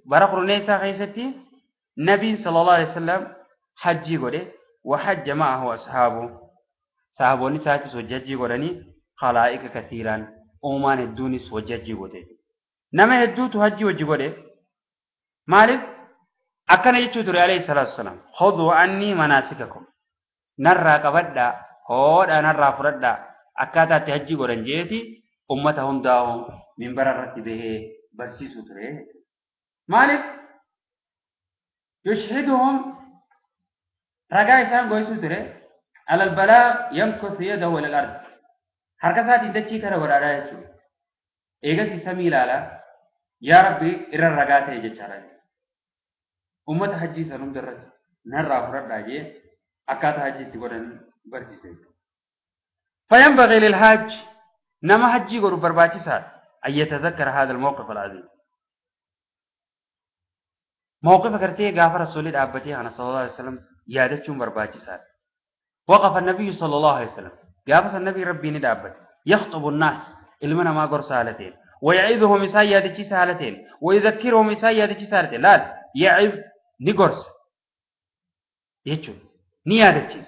برا قرنيسا خيستي نبي صلى الله عليه وسلم حجي قري وحج معه أصحابه صحابوني ساتي سوججي قرني خلائق كثيرا أمان الدوني سوججي قري نما هدو تهجي وجي قري مالك أكن يجو تري عليه الصلاة والسلام خذوا عني مناسككم نرى قبدا هو نرى فردا أكاتا تهجي قرن جيتي أمتهم داهم من بررت به برسيسو تري مالك يشهدهم رجاء إسان قويسو تري على البلاء يمكث يده إلى الأرض حركتها تدشي كره وراء يجو إيجا سمي لالا يا ربي إر الرجاء تيجي ترى أمة حجي سنوم درج نرى فردا جي أكاتا حجي تقولن برسيسو فينبغي للحاج نما حجي غرو برباچي سار أن يتذكر هذا الموقف العظيم. موقف کرتے غافر رسول الله أنا صلى الله عليه وسلم یادچون برباچي سار. وقف النبي صلى الله عليه وسلم غافر النبي ربي ندابت يخطب الناس المنا ما غر سالتين ويعظهم سيادتي سالتين ويذكرهم سيادتي سالتين لا يعب نغرس يچو نيادچي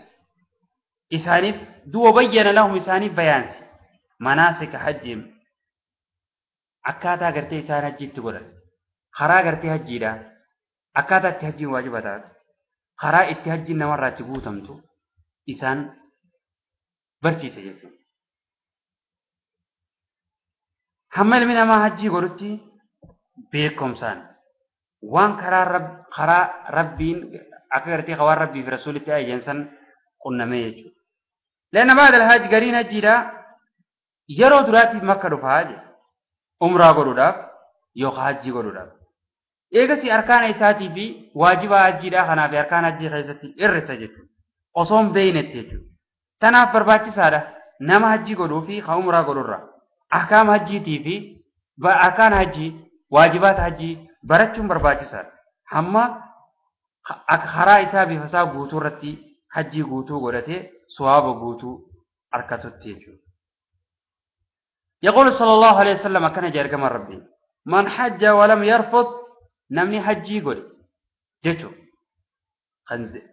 إسانيف دو بين لهم إسانيف بيانسي مناسك حجهم أكاتا غرتي إسان حجي تقول خرا غرتي حجي دا أكاتا تحجي واجبتا خرا اتحجي نمرة تقوتمتو إسان برسي سيجتو حمل من ما حجي غرتي بيكم سان وان خرا رب خرا ربين أكا غرتي خوار ربي في رسول الله جنسان قلنا ما يجو لأن بعد الحج قرين حجي yeroo duraatiif makka dhufaa je umraa godhuudhaaf yookaan hajjii godhuudhaaf. Eegasii arkaana isaatii fi waajiba hajjiidhaa kanaaf arkaana hajjii keessatti hir'isa jechuudha. Osoo hin beeynetti jechuudha. Tanaaf barbaachisaadha nama hajjii godhuu fi kan umraa godhurraa ahkaama hajjiitii fi arkaana hajjii waajibaata hajjii barachuun barbaachisaadha. Hamma karaa isaa bifa isaa guutuu irratti hajjii guutuu godhatee sawaaba guutuu harkatutti jechuudha. يقول صلى الله عليه وسلم كان جار كما ربي من حج ولم يرفض نمني حجي قولي جتو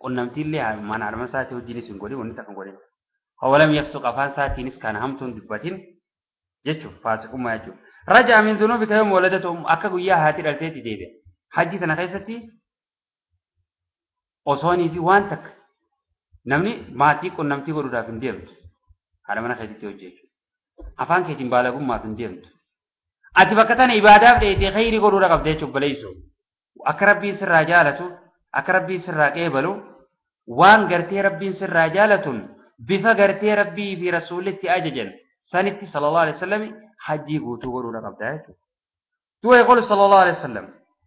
قلنا متين لي ما نعلم ساعتي وديني سنقولي ونتقن قولي هو لم يفسق أفان ساعتي نس كان همتون دبتين جتو فاسق ما يجو رجع من ذنوبك يوم ولدته أكا إياها هاتي الألتيتي ديبي حجي تنخيستي أصوني في وانتك نمني ماتي قلنا متي قولوا دافن ديبت على من خيتي توجيك afaan keetiin baalagummaaf hin deemtu. Ati bakka tana ibaadaaf dheeytee khayrii godhuudha qabda jechuuf baleessu. Akka rabbiin sirraa jaalatu, akka rabbiin sirraa qeebalu, waan gartee rabbiin sirraa jaalatuun bifa gartee rabbii fi rasuulitti ajajan sanitti sallallahu alaihi wasallam hajjii guutuu godhuudha qabda jechuudha. Du'a yaqulu sallallahu alaihi wasallam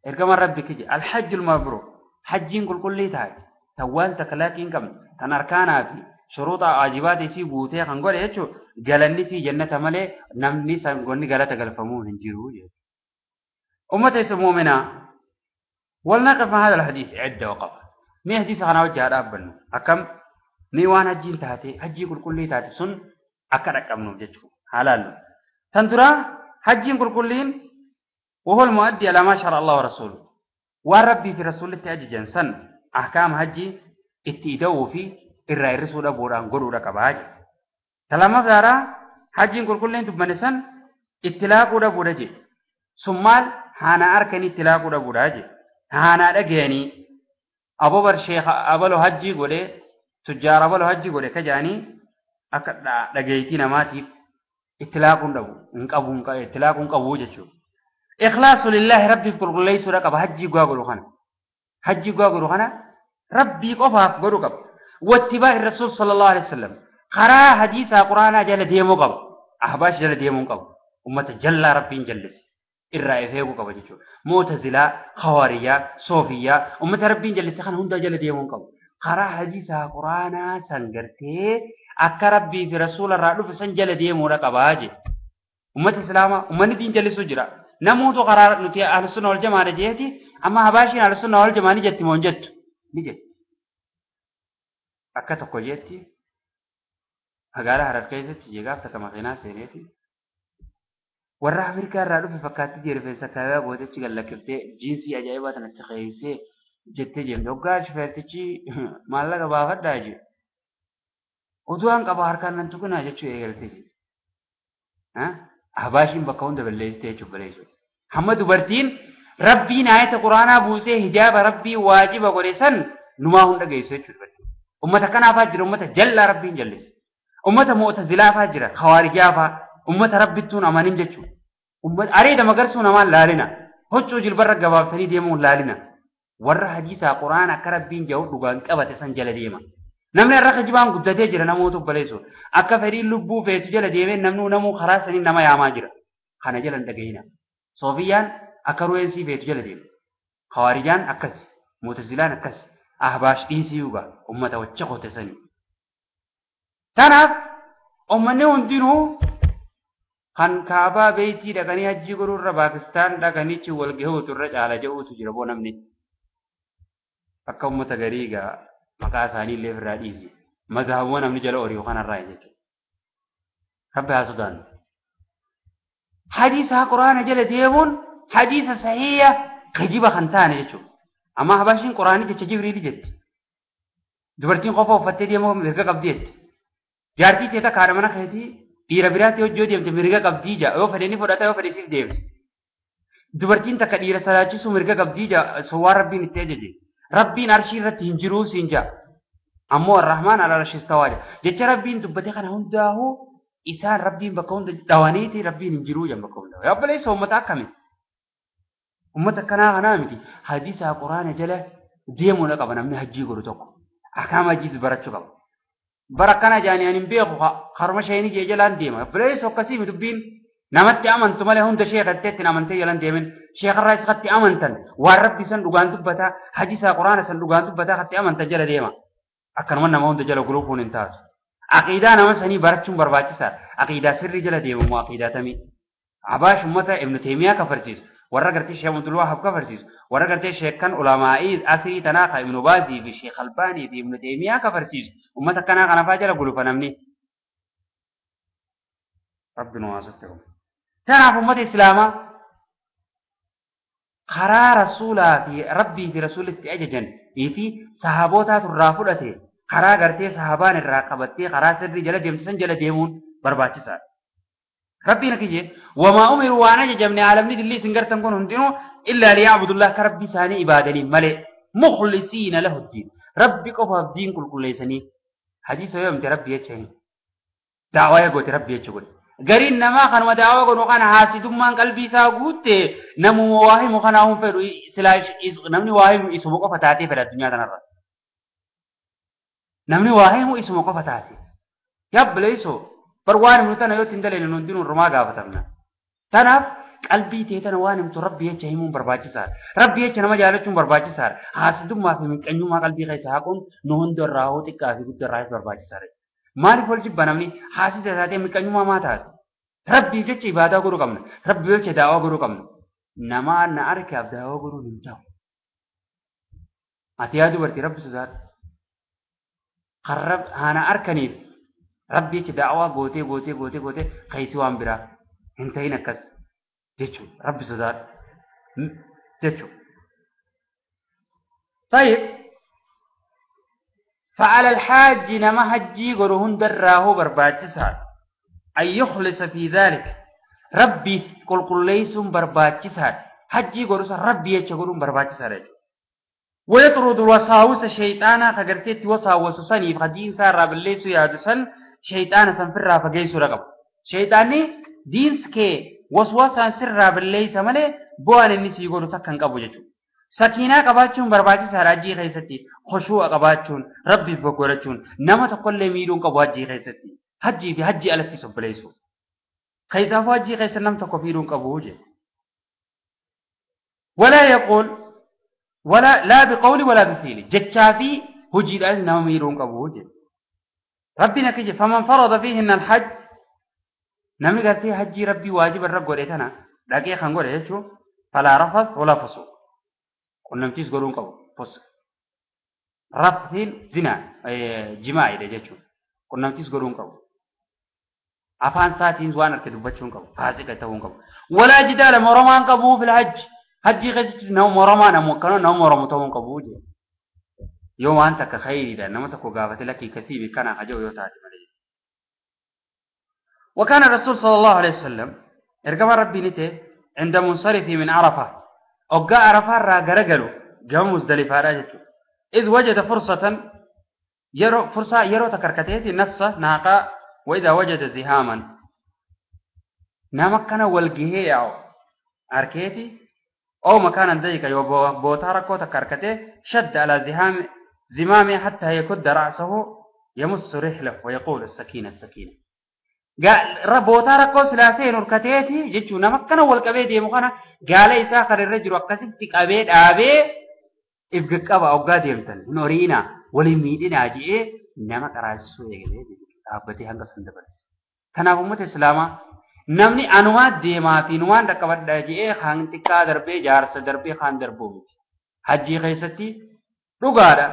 ergamaan rabbi kije alhajjul mabruur hajjiin qulqullii taate tan waan takka laaqii hin qabne tan arkaanaa fi shuruuxa waajibaata isii guutee kan godhe jechuudha galanni isii jannata malee namni san gonni galata galfamuu hin jiru jechuudha. Ummata isa muuminaa walnaqif ma hada alhadiis cidda waqafa mee hadiisa kanaa wajji haa dhaabbannu akkam mee waan hajjiin taate hajjii qulqullii taate sun akka dhaqqabnuuf jechuudha haa laallu. Tan duraa hajjiin qulqulliin وهو المؤدي على ما شرع الله ورسوله والربي في رسول الله أججن سن أحكام هجي اتئدوا في الرأي الرسول أبو ران قلوا لك باجي تلما فارا هجي نقول كل انتو بنسن اتلاقوا أبو رجي ثم هانا أركني اتلاقوا أبو رجي هانا أجاني أبو بر شيخ أبلو هجي قولي تجار أبلو هجي قولي كجاني أكد نماتي اتلاقوا أبو انقبوا اتلاقوا انقبوا جتشو إخلاص لله ربي في كل ليس ركب هجي قاقلو خنا هجي قاقلو خنا ربي قفاف قلو قب واتباع الرسول صلى الله عليه وسلم قرا حديث قرآن جل ديمو قب أحباش جل ديمو قب أمة جل ربي جلس الرأي فيه قب جتشو معتزلة خوارية صوفية أمة ربي جلس خنا هندا جل ديمو قب قرا حديث قرآن سنجرتي أك ربي في رسول الرأي فسنجل ديمو ركب هاجي أمة الإسلام أمة دين جلسوا جرا نموت قرار نتي أهل السنة والجماعة جهتي أما هباشين أهل السنة والجماعة نجت مونجت نجت أكتو كوجيتي هجارة هركيزت يجاب تكما سينيتي ورا أمريكا رادو في فكاتي جير في سكايا قوتي قال لك جنسي أجايبات نتخيسي جت جيم دوغاش فاتشي مالا قبافة داجي ودوان قبار كان ننتقنا جتشو إيغلتي ها أحباشين بكون دبليستي جبليسو هم دبرتين ربي نهاية القرآن بوسه حجاب ربي واجب قريسن نما هند جيسو جبرتين أمة كنا فاجر أمة جل ربي جلس أمة معتزلة فاجرة خوارجة فا أمة ربي تون أمانين جتشو أمة أريد مقرسون أمان لالنا هتشو جلبر جواب سني ديمون لالنا ور حديث القرآن كربين جو دوغان كبت سنجل ديما نمنا الرخ جبان قدتي جرا نموت بليسو أكفري لبو فيتو جل ديمين نمنو نمو خراسني نما يا ماجرا خانا جل اندقينا صوفيان أكروينسي فيتو جل ديم خوارجان أكس معتزلان أكس أحباش إيسيوغا أمة وچقو تسني تناف أمني هندينو خان كعبة بيتي دقني حجي قرور باكستان دقني چو والگهو ترج على جو تجربو نمني أكا أمة غريغا maqaa isaanii illee ofirraa dhiisi mazhaboon namni jala horii yookaan irraa jechuudha. Rabbi haa sodaannu. Hadiisa quraana jala deemuun hadiisa sahiiha kijiba kan taane jechuudha. Amma habashiin quraanii jecha Jibriili jetti. Dubartiin qofa uffattee deemuu mirga qabdi jetti. Jaartii teeta kaadha mana keetii dhiira biraatti hojii deemte mirga qabdii jaa yoo fedhe ni fudhata yoo fedhe siif deebisi. Dubartiin takka dhiira salaachisuu mirga qabdii jaa waan rabbiin itti ajaje. ربي عرشي رتي هنجرو سينجا أمو الرحمن على عرش استوى جت ربي دبتي خنا هنداه إسان ربي بكون دوانيتي ربي هنجرو جنب بكون يا بلي سو متأكمل أمتكنا غنامتي حديث القرآن جله ديمونا قبنا من هجي قرتك أحكام جيز برتشو قبل بركنا جاني أنا بيخو خرمشيني جلان ديما بلي سو كسيم دبين نمت أمنت ماله هند شيخ التين أمنت يلان ديمن شيخ الرئيس خدت أمنتن والرب سن لغان دبتا حديث القرآن سن لغان دبتا خدت أمنت جل ديما أكرمنا ما هند جل قلوبون انتاز عقيدة نما سني برتشم برباتي سار عقيدة سر جل ديما مو عقيدة تمي عباش أمته ابن تيمية كفرسيس ورا قرتي شيخ عبد الوهاب كفرسيس ورا قرتي شيخ كان علماء أسري تناقة ابن بازي في شيخ الباني في ابن تيمية كفرسيس أمته كنا غنفا جل قلوبنا مني ربنا واسطهم تعرف أمة الإسلام خرا رسولا في ربي في رسول أججن في صحابوتا الرافلة خرا قرتي صحابان الراقبتي خرا سري جل ديمسن جل ديمون برباتي سار ربي نكجي وما أمروا وأنا جمني عالم اللي سنجرتن كون هندينو إلا ليعبدوا الله كربي ساني عبادني ملئ مخلصين له الدين ربي قف الدين كل كل ليسني حديث يوم ربي يجهني دعوة يقول ربي يجهني Gariin namaa kanuma daawaa godhu kana haasidummaan qalbii isaa guutte namuma waa himu kanaa hin fedhu silaa namni waa himu isuma qofa taatee fedha addunyaa kanarra. Namni waa himu isuma qofa taate. Yabbaleessoo bar waan himnu tana yoo ittiin daleene nuti hundinuu gaafatamna. Tanaaf qalbii tee tana waan himtu rabbi jecha himuun barbaachisaadha. Rabbi jecha nama jaalachuun barbaachisaadha. Haasidummaa fi miqqanyummaa qalbii keessa haquun nu hundarraa hoo xiqqaa fi guddarraas barbaachisaadha. Maaliif wal jibba namni haasida taatee miqqanyummaa maa taate? Rabbii jecha ibaadaa godhuu qabna. Rabbii jecha daawaa godhuu qabna. Nama na arkaaf daawaa godhuun hin ta'u. Ati yaa dubartii rabbi sodaadhu. Kan haana arkaniif rabbi jecha daawaa gootee gootee gootee gootee keessi waan biraa hin ta'in akkas jechuudha. Rabbi sodaadhu jechuudha. طيب فعلى الحاج نما حجي غرهن دراه برباچسا أن يخلص في ذلك ربي قل قل ليسون برباچسا حجي غرس ربي يچغرون برباچسا ويطرد الوساوس الشيطان خغرتي وساوس سني خدين سار رب ليسو يادسن شيطان سنفر فغيسو رقب شيطاني دينسكي وسوسان سر رب ليس مله بوان نسي غرو تكن قبو جچو سكينة قباتشون برباچي سراجي خيستي خشوع قباتشون ربي فكورچون نما تقول ميدون قباجي خيستي حجي في حجي التي سبليسو خيسا فاجي خيس نم تكفيرون قبوجه ولا يقول ولا لا بقول ولا بفعل جتشافي هجي الان نما ميدون قبوجه ربنا كجي فمن فرض فيهن الحج نمي قالتي حجي ربي واجب الرب غوريتنا دقي خنغوري فلا رفث ولا فسوق qunnamtiis godhuun qabu fosqa raftiin zina jimaa'idha jechuudha qunnamtiis godhuun qabu afaan isaatiin waan arge dubbachuun qabu faasiqa ta'uun qabu walaa jidaala moromaan qabu fil hajji hajjii keessatti nama moromaa nama akkana nama moromu ta'uun qabu jedhe yoo waan takka khayriidha nama tokko gaafate lakkii kasii kana haja'u yoo taate malee. وكان الرسول صلى الله عليه وسلم ارجع ربي نته عند منصرفه من عرفة أوجا عرفة را جرجلو جم مزدلفة راجته إذ وجد فرصة يرو فرصة يرو تكركته نفسه ناقة وإذا وجد زهاما نمكن والجهة أركيتي أو مكانا ضيقا يبوتاركو تكركته شد على زمامه حتى يكد رأسه يمس رحله ويقول السكينة السكينة قال ربوتاركو سلاسين وركتيتي جتشو نمكن والكبيد يمخنا قال إساخر الرجل وقسفتك أبيد أبي إبقك أبا أوقات يمتن نورينا ولميدنا جئ نمك راسسو يجلي أبتي هنگا سندبرس تناف أمة إسلاما نمني أنوات ديما في نوان ركبت جئ خان تكا دربي جارس دربي خان دربو حجي خيستي رقارا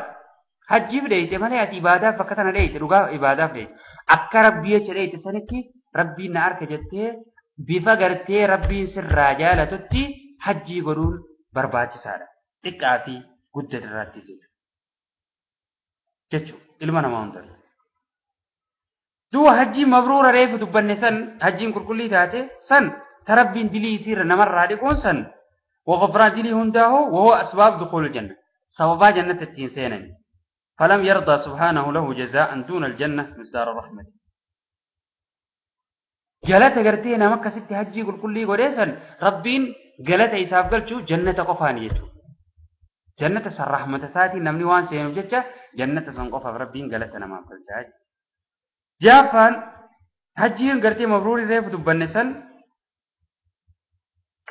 حجي بدأيت ملي أتي إبادة فكتنا ليت رقا إبادة بدأيت أكا ربي چليت سنكي ربي نارك جتة bifa gartee rabbiin sirraa jaalatutti hajjii godhuun barbaachisaadha. Xiqqaa fi guddaa irratti jechuudha. Ilma namaa hundarra. Du'a hajjii mabruura reefu dubbanne san hajjiin qulqullii taate san tarabbiin dilii isiirra namarraa dhiquun san waqafraan dilii hundaa'u wahoo asbaab dukhul janna sababaa jannata ittiin seenan. فلم يرضى سبحانه له جزاء دون الجنة مصدر رحمته. galata gartee nama akkasitti hajjii qulqullii godheessan rabbiin galata isaaf galchuu jannata qofaani jechuudha. Jannata san rahmata isaatiin namni waan seenuuf jecha jannata san qofaaf rabbiin galata namaaf galchaa jechuudha. Jaaffaan hajjiin gartee mabruurii reefu dubbanne san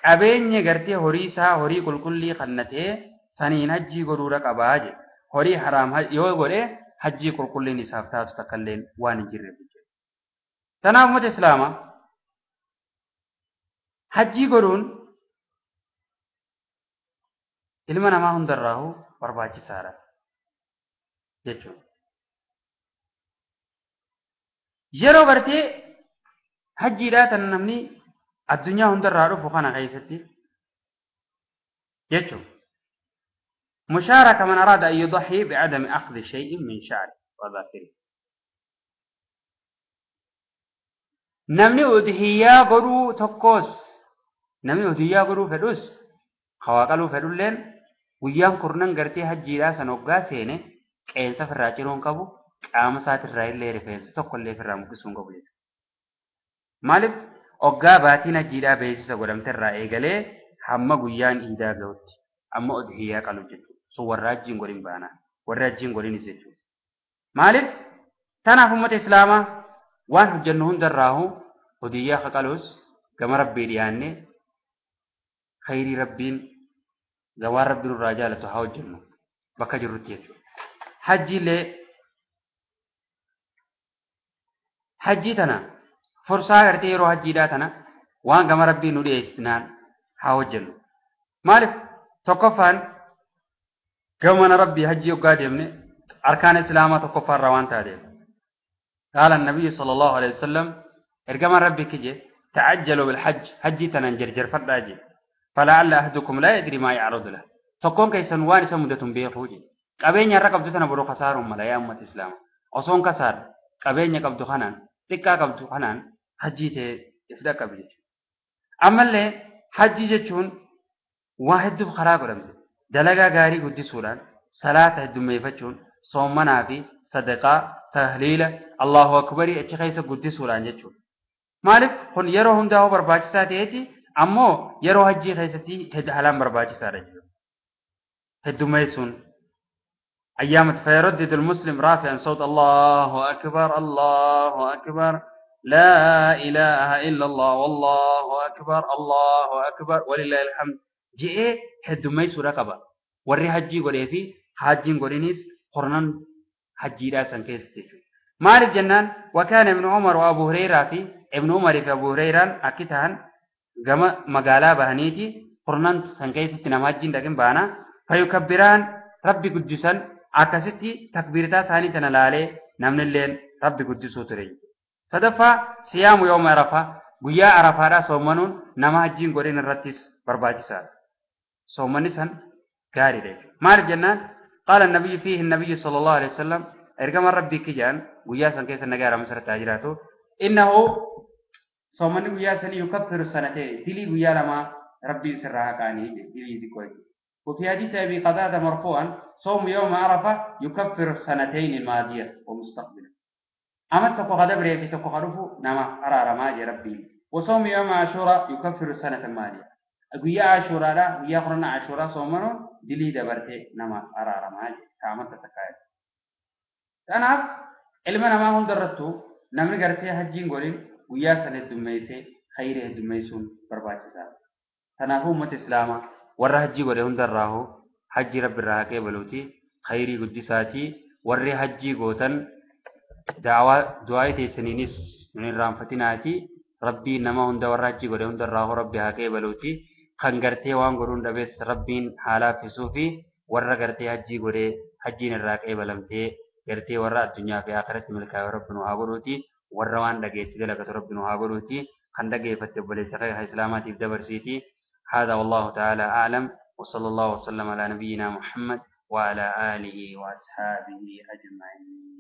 qabeenya gartee horii isaa horii qulqullii kannatee saniin hajjii godhuudha qabaa jedhe. Horii haraam yoo godhe hajjii qulqulliin isaaf taatu takkallee waan hin jirreef jechuudha. Tanaaf uummata Islaamaa hajjii godhuun ilma namaa hundarraa'uu barbaachisaadha jechuudha. Yeroo gartee hajjiidhaa tan namni addunyaa hundarraa dhufu kana keessatti jechuudha. مشاركة من أراد أن يضحي بعدم أخذ شيء من شعره وظافره. Namni udhiyyaa godhuu tokkos namni udhiyyaa godhuu fedhus hawaa qaluu fedhulleen guyyaan kurnan gartee hajjiidhaa san hoggaa seene qeensa ofirraa ciruu hin qabu qaama isaatirraa illee rifeensa tokkollee ofirraa muqisuu hin qabu jechuudha. Maaliif oggaa baatiin hajjiidhaa beeksisa godhamte irraa eegalee hamma guyyaan iidaa gahutti amma udhiyyaa qalu jechuudha. Sun warra hajjiin godhin baanaa warri hajjiin godhinis jechuudha. Maaliif tanaaf ummata islaamaa waan hojjennu hundarraahu udhiyyaa ka qalus gama rabbii dhiyaannee khayrii rabbiin gawaan rabbiin irraa jaalatu haa hojjennu bakka jirrutti jechuudha. Hajjiillee hajjii tana fursaa gartee yeroo hajjiidhaa tana waan gama rabbii nu dhiyeessinaan haa hojjennu. Maaliif tokkoffaan gama mana rabbii hajjii hoggaa deemne arkaan islaamaa tokkoffaarraa waan taateef. قال النبي صلى الله عليه وسلم إرجما ربي كجي تعجلوا بالحج حجي تنان جرجر فرداجي فلعل أحدكم لا يدري ما يعرض له تكون كيسن وان سمدتم بيخوجي qabeenya irra qabdu tana boroo kasaaruun mala yaa ummata islaama osoon kasaar qabeenya qabdu kanaan xiqqaa qabdu kanaan hajjii ta'e if dhaqqabi jechuudha. Ammallee hajjii jechuun waa hedduuf karaa godhamte dalagaa gaarii guddisuudhaan salaata heddummeeffachuun soommanaa fi sadaqaa tahliila allahu akbarii achi keessa guddisuudhaan jechuudha. Maaliif kun yeroo hundaa hoo barbaachisaa ta'eeti ammoo yeroo hajjii keessatti haalaan barbaachisaadha jechuudha. Heddummeessuun أيام فيردد المسلم رافعا صوت الله أكبر الله أكبر لا إله إلا الله والله أكبر الله أكبر ولله الحمد جئ هدمي سورة قبا وري حجي قولي في حجين قولينيس قرنان حجي راسا كيس تيجو مالك جنان وكان ابن عمر وأبو هريرة في ابن عمر في أبو هريرة أكتهن جما مقالا بهنيتي قرنان سنكيس تنماجين لكن بانا فيكبران ربي قدسا akkasitti takbiirtaa isaanii tana laalee namni illeen rabbi guddisuu ture. Sadaffaa siyaamu yooma arafaa guyyaa arafaadhaa soomanuun nama hajjiin godhin irrattis barbaachisaadha. Soomanni san gaariidha jechuudha. Maaliif jennaan qaala nabiyyu fiihi nabiyyu sallallahu alaihi wasallam ergama rabbii kijaan guyyaa san keessa nagaa irraa masarratti jiraatu innahu soomanni guyyaa sanii yukaffiru sanatee dilii guyyaa lamaa rabbiin sirraa haqaanii dilii xiqqoo jechuudha. وفي حديث أبي قتادة مرفوعا صوم يوم عرفة يكفر السنتين الماضية ومستقبلة أما تقو غدبر في تقو غرفو نما أرى ما ربي وصوم يوم عاشوراء يكفر السنة الماضية أقول يا عاشوراء لا ويا قرن عاشوراء صومنو دلي دبرتي نما أرى ما تعمل تتكايل أنا علمنا ما هم درتو نمني قرتي حجين قولين ويا سنة دميسي خيره دميسون برباچسا تنافو أمة إسلاما warra hajjii godhe hundarraahu hajjii rabbi irraa haqee baluuti khayrii guddisaatii warri hajjii gootan daawaa du'aa teessaniinis nun irraanfatinaati rabbii nama hunda warra hajjii godhe hundarraahu rabbi haqee baluuti kan gartee waan godhuun dhabees rabbiin haa laaffisuu fi warra gartee hajjii godhee hajjiin irraa qeebalamtee gartee warra addunyaa fi akhiratti milkaa'e rabbi nu haa godhuuti warra waan dhageetti dalagatu rabbi nu haa godhuuti kan dhageeffatte obboleessa kee islaamaatiif dabarsiiti. هذا والله تعالى أعلم وصلى الله وسلم على نبينا محمد وعلى آله وأصحابه أجمعين.